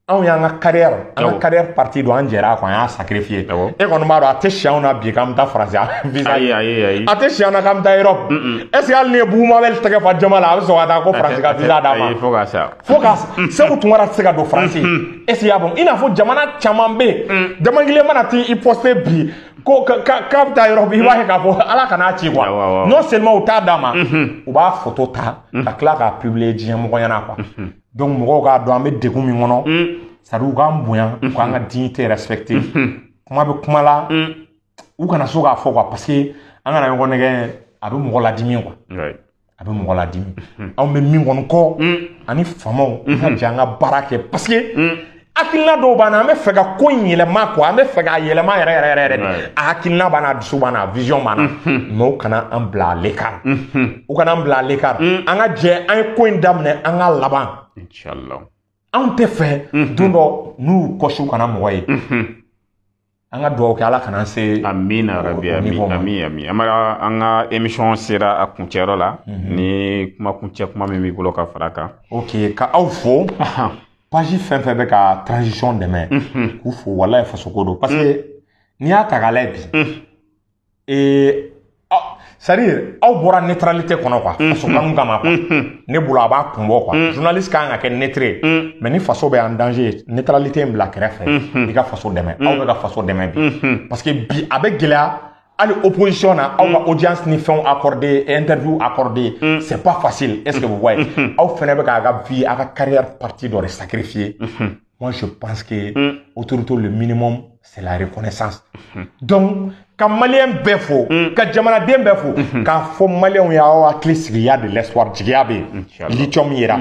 anw y'an ka carrière, an ka carrière partie dɔ an jɛra a kɔ, an y'a sacrifier. E kɔni b'a dɔn a tɛ si anw na bi k'an bɛ taa Faransi visa, a tɛ si anw na k'an bɛ taa Europe. Est ce que hali ni ye Bubu Mabel tɛgɛ fa jama la, a bɛ sɔn ka taa ko Faransi ka visa d'a ma? Fo ka sa. Fo ka Segu Tunkara tɛ se ka don Faransi. Est ce que i y'a faamu? I n'a fɔ jamana caman bɛ yen, Damagelen mana t'i poster bi ko k'a bɛ taa Europe, i b'a ye k'a fɔ Ala kan'a ci quoi. Non seulement u t'a d'a ma, u b'a photo ta ka tila k'a publier diɲɛ mɔgɔ ɲɛna quoi. Donc mɔgɔw k'a dɔn an bɛ degun min kɔnɔ, c'est à dire u k'an bonya, u k'an ka dignité respecter. Kuma bɛ kuma la, u kana so k'a fɔ quoi, parce que an kana ɲɔgɔn nɛgɛ, a bɛ mɔgɔ ladimi quoi. A bɛ mɔgɔ ladimi. Anw bɛ min kɔni kɔ ani faamaw, u ka jɛ an ka baara kɛ, parce que hakilina dɔw b'an na, an bɛ fɛ ka ko in yɛlɛma quoi, an bɛ fɛ k'a yɛlɛma yɛrɛ yɛrɛ yɛrɛ de. A hakilina b'an na, a dusu b'an na, a vision b'an na, mais u kana an bila à l'écart. U kana an bila à l'écart. An ka jɛ an ye ko in daminɛ, an ka laban. Inchallah. Anw tɛ fɛ don dɔ n'u y'u kɔsi u kana mɔgɔ ye. An ka dugawu kɛ Ala kana an se. Amina rabi, ami ami ami. An ka émission sera a kuncɛyɔrɔ la. Ni kuma kuncɛ kuma min b'i bolo ka fara kan. Ok, ka aw fo. Page fɛn fɛn bɛ ka transition dɛmɛ, k'u fo, walayi fasoko don, parce que n'i y'a ta k'a lajɛ bi, c'est à dire aw bɔra neutralité kɔnɔ quoi, faso kanu kama quoi. Ne bolo a b'a kun bɔ quoi. Journaliste kan ka kɛ neutre, mais ni faso bɛ en danger, neutralité in bila kɛrɛfɛ, i ka faso dɛmɛ. Aw bɛ ka faso dɛmɛ bi, parce que bi a bɛ gɛlɛya hali opposition na, aw ka audience ni fɛnw accordé, interview accordé, c'est pas facile. Est-ce que vous voyez? Aw fɛnɛ bɛ k'a ka vie, a ka carrière partie dɔ de sacrifier. Moi je pense que autorité, le minimum c'est la reconnaissance. Donc ka maliyɛn bɛɛ fo, ka jamanaden bɛɛ fo, k'a fɔ maliyɛnw y'aw hakili sigi, y a de l'espoir, jigiya bɛ yen. Lithium yera,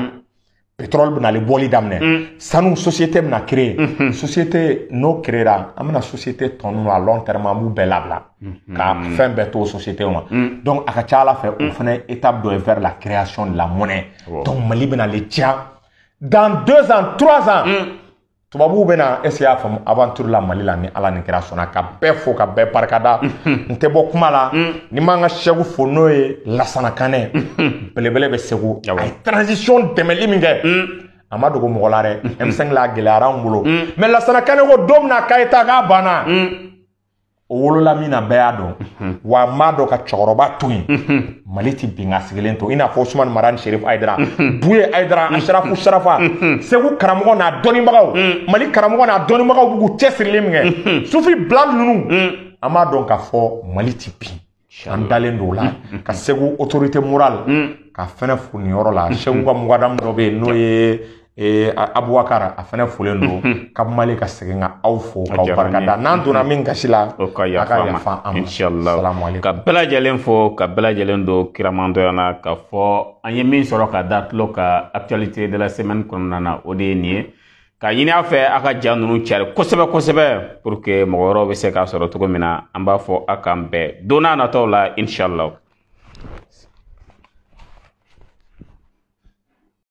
pétrole bɛna ale bɔli daminɛ, sanu société bɛna créer. Société n'o créera, an bɛna société tɔ ninnu à long terme an b'u bɛɛ labila ka fɛn bɛɛ to société ma. Donc a ka ca Ala fɛ, o fana ye étape dɔ ye vers la création de la monnaie. Donc Mali bɛna ale diya dans 2 ans, 3 ans. Tubabuw bɛna, est ce que y'a faamu, aventure la Mali la, ni Ala ni kira sɔnna, ka bɛɛ fo, ka bɛɛ barikada. N tɛ bɔ kuma la ni m'an ka sɛgu fo, n'o ye Lasana Kanɛ, belebele bɛ Segu. A ye transition dɛmɛli min kɛ, a ma dogo mɔgɔ la dɛ. M5 la, a gɛlɛyara anw bolo, mais Lasana Kanɛ ko don min na k'a ye taa, k'a banna, o wolola min na, bɛɛ y'a dɔn. Wa n b'a dɔn ka cɛkɔrɔba to yen, Mali ti bin ka sigilen to, i n'a fɔ Usumani Marani, Serif Ayidara, Buye Ayidara, Asarafu Sarafa, Segu karamɔgɔ n'a dɔnnibagaw, Mali karamɔgɔ n'a dɔnnibagaw b'u k'u cɛsirilen min kɛ, Sufi Bilal ninnu, an b'a dɔn k'a fɔ Mali ti bin. An dalen don o la. Ka Segu autorité morale ka fɛnɛ fo nin yɔrɔ la. Segu ka mugadamu dɔ bɛ yen, n'o ye Abubakar, a fɛnɛ folen don. Ka Mali ka segin ka aw fo, k'aw barikada. N'an donna min gasi la, o ka a ka yafa yafa ma. An ma. Inshallah. Salamu alaikum. Ka bɛɛ lajɛlen fo, ka bɛɛ lajɛlen don kiramantɔya na, ka fɔ an ye min sɔrɔ ka da tulo ka actualité de la semaine kɔnɔna na, o de ye nin ye. Ka ɲini a fɛ, a ka ja ninnu cari kosɛbɛ kosɛbɛ, pour que mɔgɔ wɛrɛw bɛ se k'a sɔrɔ cogo min na. An b'a fɔ a k'an bɛn don n'a nataw la, inshallah.